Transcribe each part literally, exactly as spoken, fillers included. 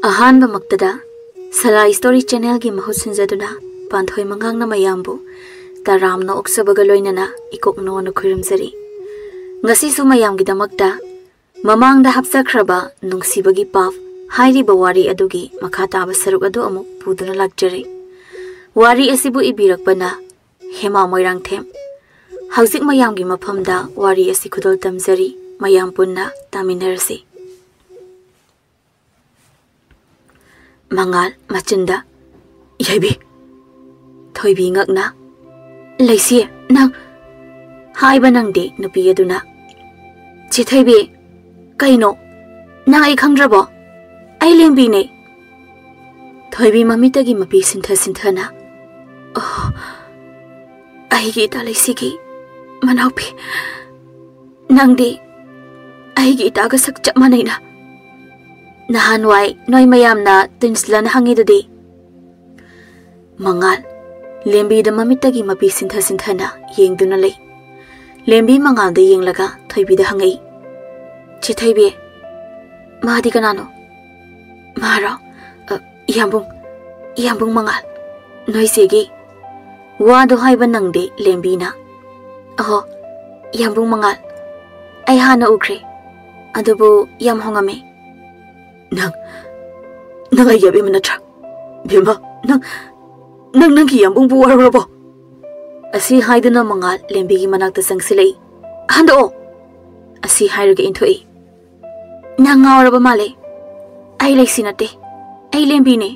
ꯑꯍꯥꯟꯕꯃꯛꯇꯗ ꯁꯂꯥꯏ story ꯆꯦꯅꯦꯜꯒꯤ ꯃꯍꯨꯠ ꯁꯤꯟꯖꯗꯨꯅ ꯄꯥꯟꯊꯣꯏ ꯃꯉꯥꯡꯅ ꯃꯌꯥꯝꯕꯨ ꯇꯔꯥꯝꯅ ꯑꯣꯛꯆꯕꯒ ꯂꯣꯏꯅꯅ ꯏꯀꯣꯛ ꯅꯣꯟꯅ ꯈꯨꯔꯨꯝꯖꯔꯤ꯫ ꯉꯁꯤꯁꯨ ꯃꯌꯥꯝꯒꯤꯗꯃꯛꯇ ꯃꯃꯥꯡꯗ ꯍꯥꯞꯆꯈ꯭ꯔꯕ ꯅꯨꯡꯁꯤꯕꯒꯤ ꯄꯥꯞ ꯍꯥꯏꯔꯤꯕ ꯋꯥꯔꯤ ꯑꯗꯨꯒꯤ ꯃꯈꯥ ꯇꯥꯕ ꯁꯔꯨꯛ ꯑꯗꯨ ꯑꯃꯨꯛ ꯄꯨꯗꯨꯅ ꯂꯥꯛꯆꯔꯤ꯫ ꯋꯥꯔꯤ ꯑꯁꯤꯕꯨ ꯏꯕꯤꯔꯛꯄꯅ ꯍꯦꯃꯥ ꯃꯣꯏꯔꯥꯡꯊꯦꯝ꯫ ꯍꯧꯖꯤꯛ ꯃꯌꯥꯝꯒꯤ ꯃꯐꯝꯗ ꯋꯥꯔꯤ ꯑꯁꯤ ꯈꯨꯗꯣꯜ ꯇꯝꯖꯔꯤ, ꯃꯌꯥꯝ ꯄꯨꯟꯅ ꯇꯥꯃꯤꯟꯅꯔꯁꯤ꯫ ꯃꯉꯥꯜ ꯃꯆꯤꯟꯗ, "ꯌꯥꯏꯕꯤ!" ꯊꯣꯏꯕꯤ ꯉꯛꯅ, "ꯂꯩꯁꯤ, ꯅꯪ!" ꯍꯥꯏꯕ ꯅꯪꯗꯦ ꯅꯨꯄꯤ ꯑꯗꯨꯅ꯫ "ꯆꯦ ꯊꯣꯏꯕꯤ, ꯀꯩꯅꯣ? ꯅꯪ ꯑꯩ ꯈꯪꯗ꯭ꯔꯕꯣ? ꯑꯩ ꯂꯦꯝꯕꯤꯅꯦ!" ꯊꯣꯏꯕꯤ ꯃꯃꯤꯠꯇꯒꯤ ꯃꯄꯤ ꯁꯤꯟꯊ ꯁꯤꯟꯊꯅ, "ꯑꯣ, ꯑꯩꯒꯤ ꯏꯇꯥ ꯂꯩꯁꯤꯒꯤ ꯃꯅꯥꯎꯄꯤ꯫ ꯅꯪꯗꯤ ꯑꯩꯒꯤ ꯏꯇꯥꯒ ꯁꯛ ꯆꯞ ꯃꯥꯟꯅꯩꯅ꯫ ꯅꯍꯥꯟꯋꯥꯏ ꯅꯣꯏ ꯃꯌꯥꯝꯅ ꯇ꯭ꯋꯤꯟꯁꯂꯅ ꯍꯪꯉꯤꯗꯨꯗꯤ?" ꯃꯉꯥꯜ, ꯂꯦꯝꯕꯤꯗ ꯃꯃꯤꯠꯇꯒꯤ ꯃꯄꯤ ꯁꯤꯟꯊ ꯁꯤꯟꯊꯅ ꯌꯦꯡꯗꯨꯅ ꯂꯩ꯫ ꯂꯦꯝꯕꯤ ꯃꯉꯥꯜꯗ ꯌꯦꯡꯂꯒ ꯊꯣꯏꯕꯤꯗ ꯍꯪꯉꯛꯏ, "ꯆꯦ ꯊꯣꯏꯕꯤ, ꯃꯥꯗꯤ ꯀꯅꯥꯅꯣ?" "ꯃꯥꯔꯣ? ꯑ, ꯏꯌꯥꯝꯕꯨꯡ, ꯏꯌꯥꯝꯕꯨꯡ ꯃꯉꯥꯜ, ꯅꯣꯏ ꯆꯦꯒꯤ꯫" ꯋꯥꯗꯣ ꯍꯥꯏꯕ ꯅꯪꯗꯦ ꯂꯦꯝꯕꯤꯅ꯫ "ꯑꯍꯣ, ꯏꯌꯥꯝꯕꯨꯡ ꯃꯉꯥꯜ, ꯑꯩ ꯍꯥꯟꯅ ꯎꯈ꯭ꯔꯦ, ꯑꯗꯨꯕꯨ ꯌꯥꯝ ꯍꯣꯡꯉꯝꯃꯦ꯫" "ꯅꯪ, ꯅꯪ ꯑꯩꯒꯤ ꯑꯕꯦꯝꯃ ꯅꯠꯇ꯭ꯔꯥ? ꯕꯦꯝꯃ, ꯅꯪ, ꯅꯪ ꯅꯪꯒꯤ ꯏꯌꯥꯝꯕꯨꯡꯕꯨ ꯋꯥꯔꯧꯔꯕꯣ?" ꯑꯁꯤ ꯍꯥꯏꯗꯨꯅ ꯃꯉꯥꯜ ꯂꯦꯝꯕꯤꯒꯤ ꯃꯅꯥꯛꯇ ꯆꯪꯁꯤꯜꯂꯛꯏ꯫ "ꯍꯟꯗꯣꯛꯑꯣ!" ꯑꯁꯤ ꯍꯥꯏꯔꯒ ꯏꯟꯊꯣꯛꯏ꯫ "ꯅꯪ ꯉꯥꯎꯔꯕ ꯃꯥꯜꯂꯦ꯫ ꯑꯩ ꯂꯩꯁꯤ ꯅꯠꯇꯦ, ꯑꯩ ꯂꯦꯝꯕꯤꯅꯦ꯫"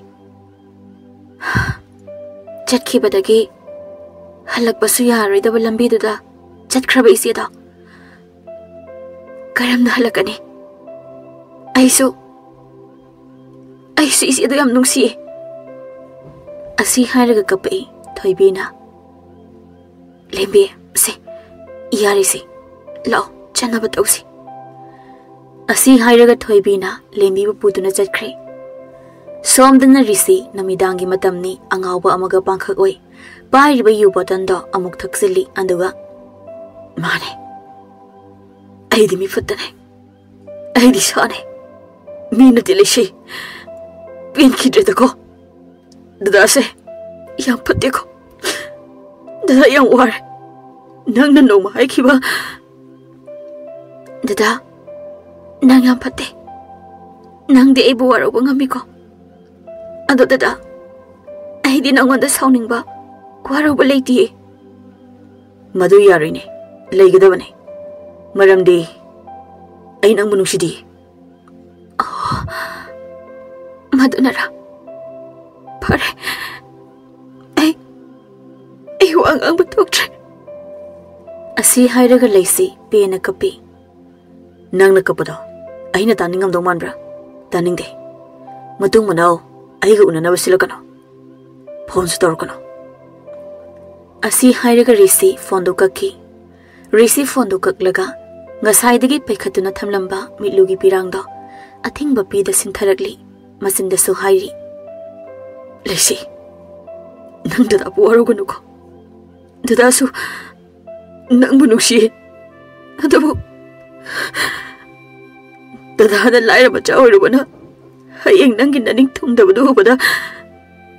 ꯆꯠꯈꯤꯕꯗꯒꯤ ꯍꯜꯂꯛꯄꯁꯨ ꯌꯥꯔꯣꯏꯗꯕ ꯂꯝꯕꯤꯗꯨꯗ ꯆꯠꯈ꯭ꯔꯕ ꯏꯆꯦꯗꯣ ꯀꯔꯝꯅ ꯍꯜꯂꯛꯀꯅꯤ? ꯑꯩꯁꯨ, ꯑꯩꯁꯨ ꯏꯆꯦꯗꯣ ꯌꯥꯝ ꯅꯨꯡꯁꯤꯌꯦ꯫ ꯑꯁꯤ ꯍꯥꯏꯔꯒ ꯀꯞꯄꯛꯏ ꯊꯣꯏꯕꯤꯅ꯫ "ꯂꯦꯝꯕꯤ, ꯁꯦ, ꯌꯥꯔꯦꯁꯦ, ꯂꯥꯛꯑꯣ, ꯆꯠꯅꯕ ꯇꯧꯁꯤ꯫" ꯑꯁꯤ ꯍꯥꯏꯔꯒ ꯊꯣꯏꯕꯤꯅ ꯂꯦꯝꯕꯤꯕꯨ ꯄꯨꯗꯨꯅ ꯆꯠꯈ꯭ꯔꯦ꯫ ꯁꯣꯝꯗꯅ ꯔꯤꯁꯤ ꯅꯨꯃꯤꯗꯥꯡꯒꯤ ꯃꯇꯝꯅꯤ, ꯑꯉꯥꯎꯕ ꯑꯃꯒ ꯄꯥꯡꯈꯛ ꯑꯣꯏ꯫ ꯄꯥꯏꯔꯤꯕ ꯌꯨ ꯕꯣꯇꯜꯗꯣ ꯑꯃꯨꯛ ꯊꯛꯆꯤꯜꯂꯤ, ꯑꯗꯨꯒ, "ꯃꯥꯅꯦ, ꯑꯩꯗꯤ ꯃꯤꯐꯨꯠꯇꯅꯦ, ꯑꯩꯗꯤ ꯁꯥꯅꯦ, ꯃꯤ ꯅꯠꯇꯦ ꯂꯩꯁꯤ, ꯄꯦꯟꯈꯤꯗ꯭ꯔꯦꯗꯀꯣ꯫ ꯗꯗꯥꯁꯦ ꯌꯥꯝ ꯐꯠꯇꯦꯀꯣ꯫ ꯗꯗꯥ ꯌꯥꯝ ꯋꯥꯔꯦ꯫ ꯅꯪꯅ ꯅꯣꯡꯃ ꯍꯥꯏꯈꯤꯕ꯫ ꯗꯗꯥ, ꯅꯪ ꯌꯥꯝ ꯐꯠꯇꯦ꯫ ꯅꯪꯗꯤ ꯑꯩꯕꯨ ꯋꯥꯔꯧꯕ ꯉꯝꯃꯤꯀꯣ꯫ ꯑꯗꯣ ꯗꯗꯥ, ꯑꯩꯗꯤ ꯅꯪꯉꯣꯟꯗ ꯁꯥꯎꯅꯤꯡꯕ, ꯋꯥꯔꯧꯕ ꯂꯩꯇꯤꯌꯦ꯫ ꯃꯗꯨ ꯌꯥꯔꯣꯏꯅꯦ, ꯂꯩꯒꯗꯕꯅꯦ꯫ ꯃꯔꯝꯗꯤ ꯑꯩ ꯅꯪꯕꯨ ꯅꯨꯡꯁꯤꯗꯤꯌꯦ꯫ ꯑꯣ, ꯃꯗꯨꯅꯔꯥ? ꯐꯔꯦ, ꯑꯩ, ꯑꯩ ꯋꯥ ꯉꯥꯡꯕ ꯊꯣꯛꯇ꯭ꯔꯦ꯫ ꯑꯁꯤ ꯍꯥꯏꯔꯒ ꯂꯩꯁꯤ ꯄꯦꯟꯅ ꯀꯞꯄꯤ꯫ ꯅꯪꯅ ꯀꯞꯄꯗꯣ ꯑꯩꯅ ꯇꯥꯅꯤꯡꯉꯝꯗꯧ ꯃꯥꯟꯕ꯭ꯔꯥ? ꯇꯥꯅꯤꯡꯗꯦ꯫ ꯃꯇꯨꯡ ꯃꯅꯥꯎ ꯑꯩꯒ ꯎꯅꯅꯕ ꯁꯤꯜꯂꯛꯀꯅꯨ꯫ ꯐꯣꯟꯁꯨ ꯇꯧꯔꯛꯀꯅꯨ꯫ ꯑꯁꯤ ꯍꯥꯏꯔꯒ ꯔꯤꯁꯤ ꯐꯣꯟꯗꯨ ꯀꯛꯈꯤ꯫ ꯔꯤꯁꯤ ꯐꯣꯟꯗꯨ ꯀꯛꯂꯒ ꯉꯁꯥꯏꯗꯒꯤ ꯄꯥꯏꯈꯠꯇꯨꯅ ꯊꯝꯂꯝꯕ ꯃꯤꯠꯂꯨꯒꯤ ꯄꯤꯔꯥꯡꯗꯣ ꯑꯊꯤꯡꯕ ꯄꯤꯗ ꯁꯤꯟꯊꯔꯛꯂꯤ꯫ ꯃꯆꯤꯟꯗꯁꯨ ꯍꯥꯏꯔꯤ, "ꯂꯩꯁꯤ, ꯅꯪ ꯗꯗꯥꯕꯨ ꯋꯥꯔꯧꯒꯅꯨꯀꯣ꯫ ꯗꯗꯥꯁꯨ ꯅꯪꯕꯨ ꯅꯨꯡꯁꯤꯌꯦ꯫ ꯑꯗꯨꯕꯨ ꯗꯗꯥꯅ ꯂꯥꯏꯔ ꯃꯆꯥ ꯑꯣꯏꯔꯨꯕꯅ ꯍꯌꯦꯡ ꯅꯪꯒꯤ ꯅꯅꯤꯡ ꯊꯨꯡꯗꯕꯗꯨ ꯎꯕꯗ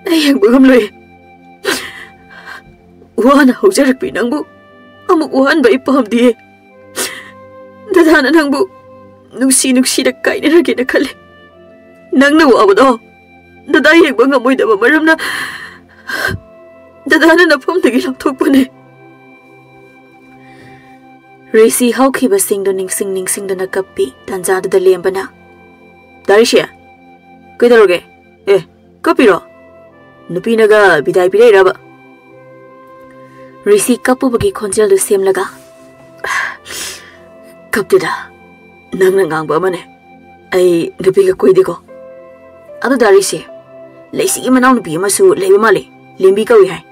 ꯑꯩ ꯌꯦꯡꯕ ꯉꯝꯂꯣꯏ꯫ ꯋꯥꯅ ꯍꯧꯖꯔꯛꯄꯤ ꯅꯪꯕꯨ ꯑꯃꯨꯛ ꯋꯥꯍꯟꯕ ꯑꯩ ꯄꯥꯝꯗꯤꯌꯦ꯫ ꯗꯗꯥꯅ ꯅꯪꯕꯨ ꯅꯨꯡꯁꯤ ꯅꯨꯡꯁꯤꯅ ꯀꯥꯏꯅꯔꯒꯦꯅ ꯈꯜꯂꯤ꯫ ꯅꯪꯅ ꯋꯥꯕꯗꯣ ꯗꯗꯥ ꯌꯦꯡꯕ ꯉꯝꯃꯣꯏꯗꯕ ꯃꯔꯝꯅ ꯗꯗꯥꯅ ꯅꯐꯝꯗꯒꯤ ꯂꯥꯞꯊꯣꯛꯄꯅꯦ꯫" ꯔꯤꯁꯤ ꯍꯧꯈꯤꯕꯁꯤꯡꯗꯨ ꯅꯤꯡꯁꯤꯡ ꯅꯤꯡꯁꯤꯡꯗꯨꯅ ꯀꯞꯄꯤ꯫ ꯇꯟꯖꯥꯗꯨꯗ ꯂꯦꯝꯕꯅ, "ꯗꯥ ꯔꯤꯁꯤ, ꯀꯩꯗꯧꯔꯒꯦ? ꯑꯦ, ꯀꯞꯄꯤꯔꯣ? ꯅꯨꯄꯤꯅꯒ ꯕꯤꯗꯥꯏ ꯄꯤꯔꯛꯏꯔꯕ?" ꯔꯤꯁꯤ ꯀꯞꯄꯨꯕꯒꯤ ꯈꯣꯟꯖꯦꯜꯗꯨ ꯁꯦꯝꯂꯒ, "ꯀꯞꯇꯦꯗ, ꯅꯪꯅ ꯉꯥꯡꯕ ꯑꯃꯅꯦ꯫ ꯑꯩ ꯅꯨꯄꯤꯒ ꯀꯣꯏꯗꯦꯀꯣ꯫ ꯑꯗꯨ ꯗꯥ ꯔꯤꯁꯤ, ꯂꯩꯁꯤꯒꯤ ꯃꯅꯥꯎꯅꯨꯄꯤ ꯑꯃꯁꯨ ꯂꯩꯕ ꯃꯥꯜꯂꯤ, ꯂꯦꯝꯕꯤ ꯀꯧꯏ ꯍꯥꯏ꯫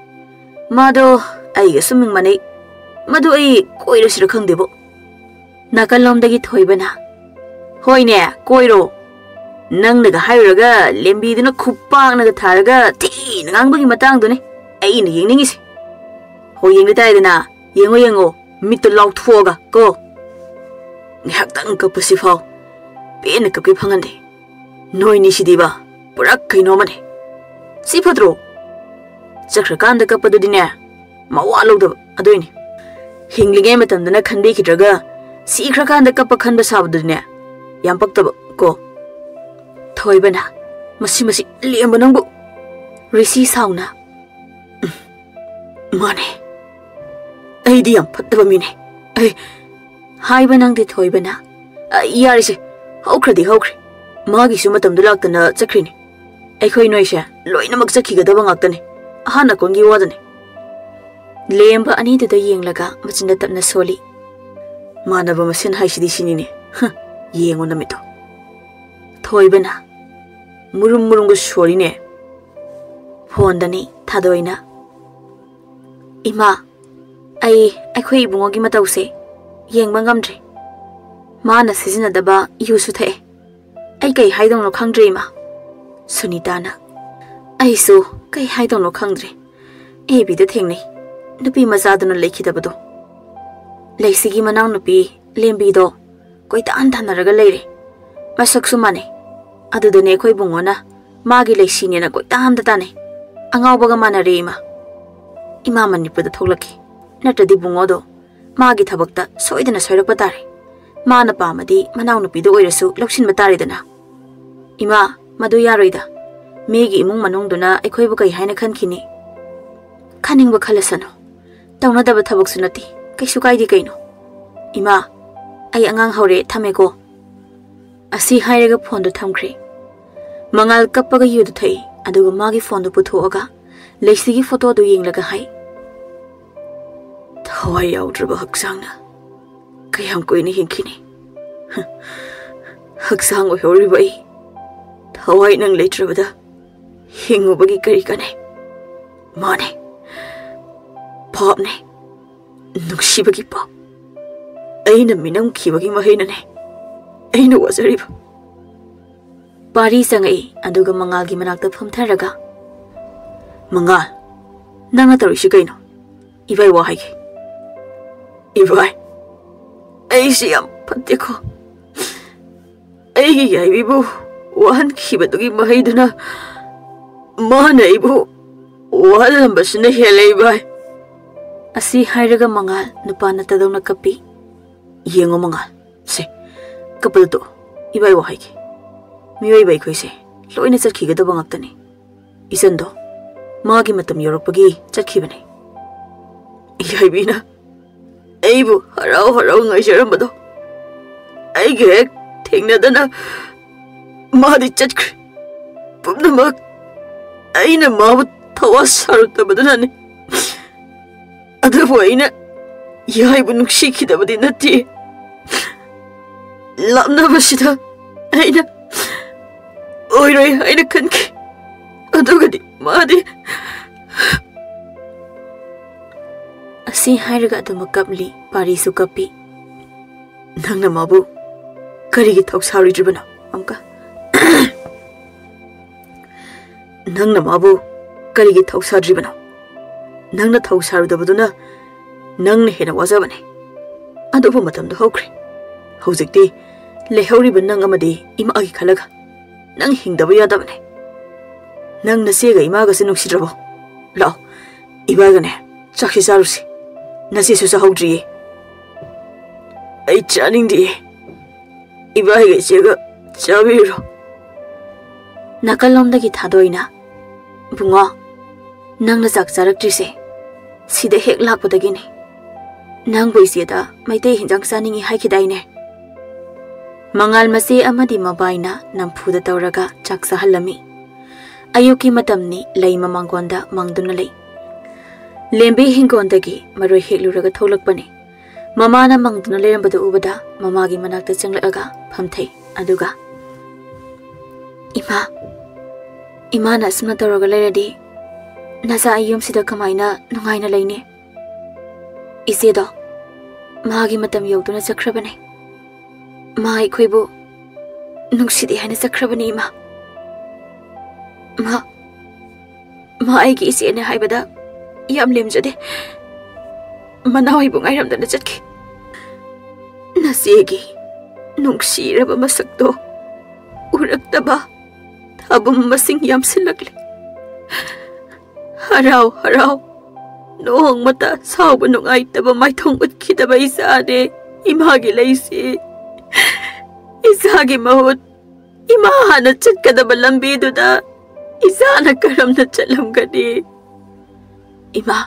ꯃꯥꯗꯣ ꯑꯩꯒꯁꯨ ꯃꯤꯡ ꯃꯥꯟꯅꯩ꯫ ꯃꯗꯨ ꯑꯩ ꯀꯣꯏꯔꯁꯤꯔ ꯈꯪꯗꯦꯕꯣ꯫" ꯅꯥꯀꯜꯂꯣꯝꯗꯒꯤ ꯊꯣꯏꯕꯅ, "ꯍꯣꯏꯅꯦ, ꯀꯣꯏꯔꯣ꯫ ꯅꯪꯅꯒ ꯍꯥꯏꯔꯨꯔꯒ ꯂꯦꯝꯕꯤꯗꯨꯅ ꯈꯨꯄꯥꯛꯅꯒ ꯊꯥꯔꯒ ꯊꯤꯅ ꯉꯥꯡꯕꯒꯤ ꯃꯇꯥꯡꯗꯨꯅꯦ ꯑꯩꯅ ꯌꯦꯡꯅꯤꯡꯉꯤꯁꯦ꯫ ꯍꯣꯏ, ꯌꯦꯡꯕ ꯇꯥꯏꯗꯅ꯫ ꯌꯦꯡꯉꯣ, ꯌꯦꯡꯉꯣ, ꯃꯤꯠꯇ ꯂꯥꯎꯊꯣꯛꯑꯒ ꯀꯣ꯫ ꯉꯥꯏꯍꯥꯛꯇꯪ ꯀꯞꯄꯁꯤꯐꯥꯎ ꯄꯦꯟꯅ ꯀꯞꯀꯦ ꯐꯪꯍꯟꯗꯦ꯫ ꯅꯣꯏꯅꯤꯁꯤꯗꯤꯕ ꯄꯨꯔꯥ ꯀꯩꯅꯣ ꯑꯃꯅꯦ꯫ ꯁꯤ ꯐꯠꯇ꯭ꯔꯣ? ꯆꯠꯈ꯭ꯔꯀꯥꯟꯗ ꯀꯞꯄꯗꯨꯗꯤꯅꯦ, ꯃꯋꯥ ꯂꯧꯗꯕ ꯑꯗꯨꯏꯅꯦ꯫ ꯍꯤꯡꯂꯤꯉꯩ ꯃꯇꯝꯗꯅ ꯈꯟꯕꯤꯈꯤꯗ꯭ꯔꯒ ꯁꯤꯈ꯭ꯔꯀꯥꯟꯗ ꯀꯞꯄ ꯈꯟꯕ ꯁꯥꯕꯗꯨꯗꯤꯅꯦ, ꯌꯥꯝ ꯄꯛꯇꯕ ꯀꯣ꯫ ꯊꯣꯏꯕꯅ, "ꯃꯁꯤ, ꯃꯁꯤ, ꯂꯦꯝꯕ ꯅꯪꯕꯨ!" ꯔꯤꯁꯤ ꯁꯥꯎꯅ, "ꯎꯝ, ꯃꯥꯅꯦ, ꯑꯩꯗꯤ ꯌꯥꯝ ꯐꯠꯇꯕ ꯃꯤꯅꯦ꯫ ꯑꯩ," ꯍꯥꯏꯕ ꯅꯪꯗꯤ ꯊꯣꯏꯕꯅ, "ꯑ, ꯌꯥꯔꯦꯁꯦ, ꯍꯧꯈ꯭ꯔꯗꯤ ꯍꯧꯈ꯭ꯔꯦ꯫ ꯃꯥꯒꯤꯁꯨ ꯃꯇꯝꯗꯨ ꯂꯥꯛꯇꯅ ꯆꯠꯈ꯭ꯔꯤꯅꯦ꯫ ꯑꯩꯈꯣꯏ ꯅꯣꯏꯁꯦ ꯂꯣꯏꯅꯃꯛ ꯆꯠꯈꯤꯒꯗꯕ ꯉꯥꯛꯇꯅꯦ꯫ ꯑꯍꯥꯟ ꯑꯀꯣꯟꯒꯤ ꯋꯥꯗꯅꯦ꯫" ꯂꯦꯝꯕ ꯑꯅꯤꯗꯨꯗ ꯌꯦꯡꯂꯒ ꯃꯆꯤꯟꯗ ꯇꯞꯅ ꯁꯣꯜꯂꯤ꯫ "ꯃꯥꯟꯅꯕ ꯃꯁꯦꯟ ꯍꯥꯏꯁꯤꯗꯤ ꯁꯤꯅꯤꯅꯦ꯫ ꯍ, ꯌꯦꯡꯉꯣ ꯅꯃꯤꯠꯇꯣ꯫" ꯊꯣꯏꯕꯅ, "ꯃꯨꯔꯨꯝ ꯃꯨꯔꯨꯝꯒ ꯁꯣꯔꯤꯅꯦ꯫" ꯐꯣꯟꯗꯅꯤ ꯊꯥꯗꯣꯏꯅ, "ꯏꯃꯥ, ꯑꯩ ꯑꯩꯈꯣꯏ ꯏꯕꯨꯡꯉꯣꯒꯤ ꯃꯇꯧꯁꯦ ꯌꯦꯡꯕ ꯉꯝꯗ꯭ꯔꯦ꯫ ꯃꯥꯅ ꯁꯤꯖꯤꯟꯅꯗꯕ ꯌꯨꯁꯨ ꯊꯛꯑꯦ꯫ ꯑꯩ ꯀꯩ ꯍꯥꯏꯗꯧꯅꯣ ꯈꯪꯗ꯭ꯔꯦ, ꯏꯃꯥ꯫" ꯁꯨꯅꯤꯇꯥꯅ, "ꯑꯩꯁꯨ ꯀꯩ ꯍꯥꯏꯗꯧꯅꯣ ꯈꯪꯗ꯭ꯔꯦ꯫ ꯑꯦ ꯕꯤꯗ ꯊꯦꯡꯅꯩ, ꯅꯨꯄꯤ ꯃꯆꯥꯗꯨꯅ ꯂꯩꯈꯤꯗꯕꯗꯣ꯫ ꯂꯩꯁꯤꯒꯤ ꯃꯅꯥꯎꯅꯨꯄꯤ ꯂꯦꯝꯕꯤꯗꯣ ꯀꯣꯏꯇꯥꯟ ꯊꯥꯅꯔꯒ ꯂꯩꯔꯦ꯫ ꯃꯁꯛꯁꯨ ꯃꯥꯟꯅꯩ꯫ ꯑꯗꯨꯗꯅꯦ ꯑꯩꯈꯣꯏ ꯏꯕꯨꯡꯉꯣꯅ ꯃꯥꯒꯤ ꯂꯩꯁꯤꯅꯦꯅ ꯀꯣꯏꯇꯥꯟꯗ ꯇꯥꯟꯅꯩ꯫ ꯑꯉꯥꯎꯕꯒ ꯃꯥꯟꯅꯔꯦ, ꯏꯃꯥ꯫ ꯏꯃꯥ ꯃꯅꯤꯄꯨꯔꯗ ꯊꯣꯛꯂꯛꯈꯤ꯫ ꯅꯠꯇ꯭ꯔꯗꯤ ꯏꯕꯨꯡꯉꯣꯗꯣ ꯃꯥꯒꯤ ꯊꯕꯛꯇ ꯁꯣꯏꯗꯅ ꯁꯣꯏꯔꯛꯄ ꯇꯥꯔꯦ꯫ ꯃꯥꯅ ꯄꯥꯝꯃꯗꯤ ꯃꯅꯥꯎꯅꯨꯄꯤꯗꯨ ꯑꯣꯏꯔꯁꯨ ꯂꯧꯁꯤꯟꯕ ꯇꯥꯔꯦꯗꯅ꯫" "ꯏꯃꯥ, ꯃꯗꯨ ꯌꯥꯔꯣꯏꯗ꯫ ꯃꯤꯒꯤ ꯏꯃꯨꯡ ꯃꯅꯨꯡꯗꯨꯅ ꯑꯩꯈꯣꯏꯕꯨ ꯀꯩ ꯍꯥꯏꯅ ꯈꯟꯈꯤꯅꯤ?" "ꯈꯟꯅꯤꯡꯕ ꯈꯜꯂꯁꯅꯨ꯫ ꯇꯧꯅꯗꯕ ꯊꯕꯛꯁꯨ ꯅꯠꯇꯦ꯫ ꯀꯩꯁꯨ ꯀꯥꯏꯗꯦ ꯀꯩꯅꯣ꯫ ꯏꯃꯥ, ꯑꯩ ꯑꯉꯥꯡ ꯍꯧꯔꯦ, ꯊꯝꯃꯦꯀꯣ꯫" ꯑꯁꯤ ꯍꯥꯏꯔꯒ ꯐꯣꯟꯗꯨ ꯊꯝꯈ꯭ꯔꯦ꯫ ꯃꯉꯥꯜ ꯀꯞꯄꯒ ꯌꯨꯗꯨ ꯊꯛꯏ, ꯑꯗꯨꯒ ꯃꯥꯒꯤ ꯐꯣꯟꯗꯨ ꯄꯨꯊꯣꯛꯑꯒ ꯂꯩꯁꯤꯒꯤ ꯐꯣꯇꯣꯗꯨ ꯌꯦꯡꯂꯒ ꯍꯥꯏ, "ꯊꯋꯥꯏ ꯌꯥꯎꯗ꯭ꯔꯕ ꯍꯛꯆꯥꯡꯅ ꯀꯌꯥꯝ ꯀꯨꯏꯅ ꯍꯤꯡꯈꯤꯅꯤ? ꯍꯛꯆꯥꯡ ꯑꯣꯏꯍꯧꯔꯤꯕ ꯑꯩ ꯊꯋꯥꯏ ꯅꯪ ꯂꯩꯇ꯭ꯔꯕꯗ ꯍꯤꯡꯉꯨꯕꯒꯤ ꯀꯔꯤ ꯀꯥꯟꯅꯩ? ꯃꯥꯅꯦ, ꯄꯥꯞꯅꯦ, ꯅꯨꯡꯁꯤꯕꯒꯤ ꯄꯥꯞ꯫ ꯑꯩꯅ ꯃꯤꯅꯝꯈꯤꯕꯒꯤ ꯃꯍꯩꯅꯅꯦ ꯑꯩꯅ ꯋꯥꯖꯔꯤꯕ꯫" ꯄꯥꯔꯤ ꯆꯪꯉꯛꯏ, ꯑꯗꯨꯒ ꯃꯉꯥꯜꯒꯤ ꯃꯅꯥꯛꯇ ꯐꯝꯊꯔꯒ, "ꯃꯉꯥꯜ, ꯅꯪꯅ ꯇꯧꯔꯤꯁꯤ ꯀꯩꯅꯣ? ꯏꯕꯥꯏ ꯋꯥ ꯍꯥꯏꯒꯦ꯫" "ꯏꯕꯥꯏ, ꯑꯩꯁꯤ ꯌꯥꯝ ꯐꯠꯇꯦꯀꯣ꯫ ꯑꯩꯒꯤ ꯌꯥꯏꯕꯤꯕꯨ ꯋꯥꯍꯟꯈꯤꯕꯗꯨꯒꯤ ꯃꯍꯩꯗꯨꯅ ꯃꯥꯅ ꯑꯩꯕꯨ ꯋꯥꯍꯜꯂꯝꯕꯁꯤꯅ ꯍꯦꯜꯂꯦ, ꯏꯕꯥꯏ꯫ ꯑꯁꯤ ꯍꯥꯏꯔꯒ ꯃꯉꯥꯜ ꯅꯨꯄꯥ ꯅꯠꯇꯗꯧꯅ ꯀꯞꯄꯤ꯫ ꯌꯦꯡꯉꯣ ꯃꯉꯥꯜ, ꯁꯦ, ꯀꯞꯄꯗꯨ ꯇꯣꯛꯑꯣ꯫ ꯏꯕꯥꯏ ꯋꯥ ꯍꯥꯏꯒꯦ꯫ ꯃꯤꯑꯣꯏꯕ ꯑꯩꯈꯣꯏꯁꯦ ꯂꯣꯏꯅ ꯆꯠꯈꯤꯒꯗꯕ ꯉꯥꯛꯇꯅꯤ꯫ ꯏꯆꯟꯗꯣ ꯃꯥꯒꯤ ꯃꯇꯝ ꯌꯧꯔꯛꯄꯒꯤ ꯆꯠꯈꯤꯕꯅꯤ꯫ ꯌꯥꯏꯕꯤꯅ ꯑꯩꯕꯨ ꯍꯔꯥꯎ ꯍꯔꯥꯎ ꯉꯥꯏꯖꯔꯝꯕꯗꯣ ꯑꯩꯒ ꯍꯦꯛ ꯊꯦꯡꯅꯗꯅ ꯃꯥꯗꯤ ꯆꯠꯈ꯭ꯔꯦ꯫ ꯄꯨꯝꯅꯃꯛ ꯑꯩꯅ ꯃꯥꯕꯨ ꯊꯋꯥ ꯁꯥꯔꯨꯗꯕꯗꯨꯅꯅꯤ꯫ ꯑꯗꯨꯕꯨ ꯑꯩꯅ ꯌꯥꯏꯕꯨ ꯅꯨꯡꯁꯤꯈꯤꯗꯕꯗꯤ ꯅꯠꯇꯦ꯫ ꯂꯥꯞꯅꯕꯁꯤꯗ ꯑꯩꯅ ꯑꯣꯏꯔꯣꯏ ꯍꯥꯏꯅ ꯈꯟꯈꯤ꯫ ꯑꯗꯨꯒꯗꯤ ꯃꯥꯗꯤ ꯑꯁꯤ ꯍꯥꯏꯔꯒ ꯑꯗꯨꯃꯛ ꯀꯞꯂꯤ, ꯄꯥꯔꯤꯁꯨ ꯀꯞꯄꯤ꯫ ꯅꯪꯅ ꯃꯥꯕꯨ ꯀꯔꯤꯒꯤ ꯊꯧꯁꯥꯔꯨꯗ꯭ꯔꯤꯕꯅꯣ? ꯑꯃꯨꯛꯀ꯫ ꯅꯪꯅ ꯃꯥꯕꯨ ꯀꯔꯤꯒꯤ ꯊꯧꯁꯥꯗ꯭ꯔꯤꯕꯅꯣ? ꯅꯪꯅ ꯊꯧꯁꯥꯔꯨꯗꯕꯗꯨꯅ ꯅꯪꯅ ꯍꯦꯟꯅ ꯋꯥꯖꯕꯅꯤ꯫ ꯑꯗꯨꯕꯨ ꯃꯇꯝꯗꯨ ꯍꯧꯈ꯭ꯔꯦ꯫ ꯍꯧꯖꯤꯛꯇꯤ ꯂꯩꯍꯧꯔꯤꯕ ꯅꯪ ꯑꯃꯗꯤ ꯏꯃꯥꯒꯤ ꯈꯜꯂꯒ ꯅꯪ ꯍꯤꯡꯗꯕ ꯌꯥꯗꯕꯅꯤ꯫ ꯅꯪ ꯅꯆꯦꯒ ꯏꯃꯥꯒꯁꯦ ꯅꯨꯡꯁꯤꯗ꯭ꯔꯕꯣ? ꯂꯥꯛꯑꯣ, ꯏꯕꯥꯒꯅꯦ ꯆꯥꯛꯁꯤ ꯆꯥꯔꯨꯁꯤ꯫ ꯅꯆꯦꯁꯨ ꯆꯥꯍꯧꯗ꯭ꯔꯤꯌꯦ꯫ ꯑꯩ ꯆꯥꯅꯤꯡꯗꯤꯌꯦ꯫ ꯏꯕꯥꯏꯒ ꯏꯆꯦꯒ ꯆꯥꯕꯤꯔꯣ꯫ ꯅꯥꯀꯜꯂꯣꯝꯗꯒꯤ ꯊꯥꯗꯣꯏꯅ, "ꯕꯨꯡꯉꯣ, ꯅꯪꯅ ꯆꯥꯛ ꯆꯥꯔꯛꯇ꯭ꯔꯤꯁꯦ ꯁꯤꯗ ꯍꯦꯛ ꯂꯥꯛꯄꯗꯒꯤꯅꯤ꯫ ꯅꯪꯕꯨ ꯏꯆꯦꯗ ꯃꯩꯇꯩ ꯍꯤꯟꯖꯥꯡ ꯆꯥꯅꯤꯡꯏ ꯍꯥꯏꯈꯤꯗꯥꯏꯅꯦ?" ꯃꯉꯥꯜ ꯃꯆꯦ ꯑꯃꯗꯤ ꯃꯕꯥꯏꯅ ꯅꯝꯐꯨꯗ ꯇꯧꯔꯒ ꯆꯥꯛ ꯆꯥꯍꯜꯂꯝꯃꯤ꯫ ꯑꯌꯨꯛꯀꯤ ꯃꯇꯝꯅꯤ, ꯂꯩꯃ ꯃꯥꯡꯒꯣꯟꯗ ꯃꯪꯗꯨꯅ ꯂꯩ꯫ ꯂꯦꯝꯕꯤ ꯍꯤꯡꯒꯣꯟꯗꯒꯤ ꯃꯔꯣꯏ ꯍꯦꯛꯂꯨꯔꯒ ꯊꯣꯛꯂꯛꯄꯅꯤ꯫ ꯃꯃꯥꯅ ꯃꯪꯗꯨꯅ ꯂꯩꯔꯝꯕꯗꯨ ꯎꯕꯗ ꯃꯃꯥꯒꯤ ꯃꯅꯥꯛꯇ ꯆꯪꯂꯛꯂꯒ ꯐꯝꯊꯩ꯫ ꯑꯗꯨꯒ, "ꯏꯃꯥ, ꯏꯃꯥꯅ ꯑꯁꯨꯝꯅ ꯇꯧꯔꯒ ꯂꯩꯔꯗꯤ ꯅꯆꯥ ꯑꯩ ꯌꯨꯝꯁꯤꯗ ꯀꯃꯥꯏꯅ ꯅꯨꯡꯉꯥꯏꯅ ꯂꯩꯅꯤ? ꯏꯆꯦꯗꯣ ꯃꯥꯒꯤ ꯃꯇꯝ ꯌꯧꯗꯨꯅ ꯆꯠꯈ꯭ꯔꯕꯅꯤ꯫ ꯃꯥ ꯑꯩꯈꯣꯏꯕꯨ ꯅꯨꯡꯁꯤꯗꯦ ꯍꯥꯏꯅ ꯆꯠꯈ꯭ꯔꯕꯅꯤ, ꯏꯃꯥ꯫ ꯃꯥ, ꯃꯥ ꯑꯩꯒꯤ ꯏꯆꯦꯅꯦ ꯍꯥꯏꯕꯗ ꯌꯥꯝ ꯂꯦꯝꯖꯗꯦ꯫ ꯃꯅꯥꯎ ꯑꯩꯕꯨ ꯉꯥꯏꯔꯝꯗꯅ ꯆꯠꯈꯤ꯫ ꯅꯆꯦꯒꯤ ꯅꯨꯡꯁꯤꯔꯕ ꯃꯁꯛꯇꯣ ꯎꯔꯛꯇꯕ ꯊꯥꯕꯨꯝ ꯃꯁꯤꯡ ꯌꯥꯝꯁꯤꯜꯂꯛꯂꯦ꯫ ꯍꯔꯥꯎ ꯍꯔꯥꯎ ꯅꯣꯡꯃꯇ ꯁꯥꯎꯕ ꯅꯨꯡꯉꯥꯏꯇꯕ ꯃꯥꯏꯊꯣꯡ ꯎꯠꯈꯤꯗꯕ ꯏꯆꯥꯅꯦ꯫ ꯏꯃꯥꯒꯤ ꯂꯩꯁꯤ, ꯏꯆꯥꯒꯤ ꯃꯍꯨꯠ ꯏꯃꯥ ꯍꯥꯟꯅ ꯆꯠꯀꯗꯕ ꯂꯝꯕꯤꯗꯨꯗ ꯏꯆꯥꯅ ꯀꯔꯝꯅ ꯆꯠꯂꯝꯒꯅꯤ? ꯏꯃꯥ,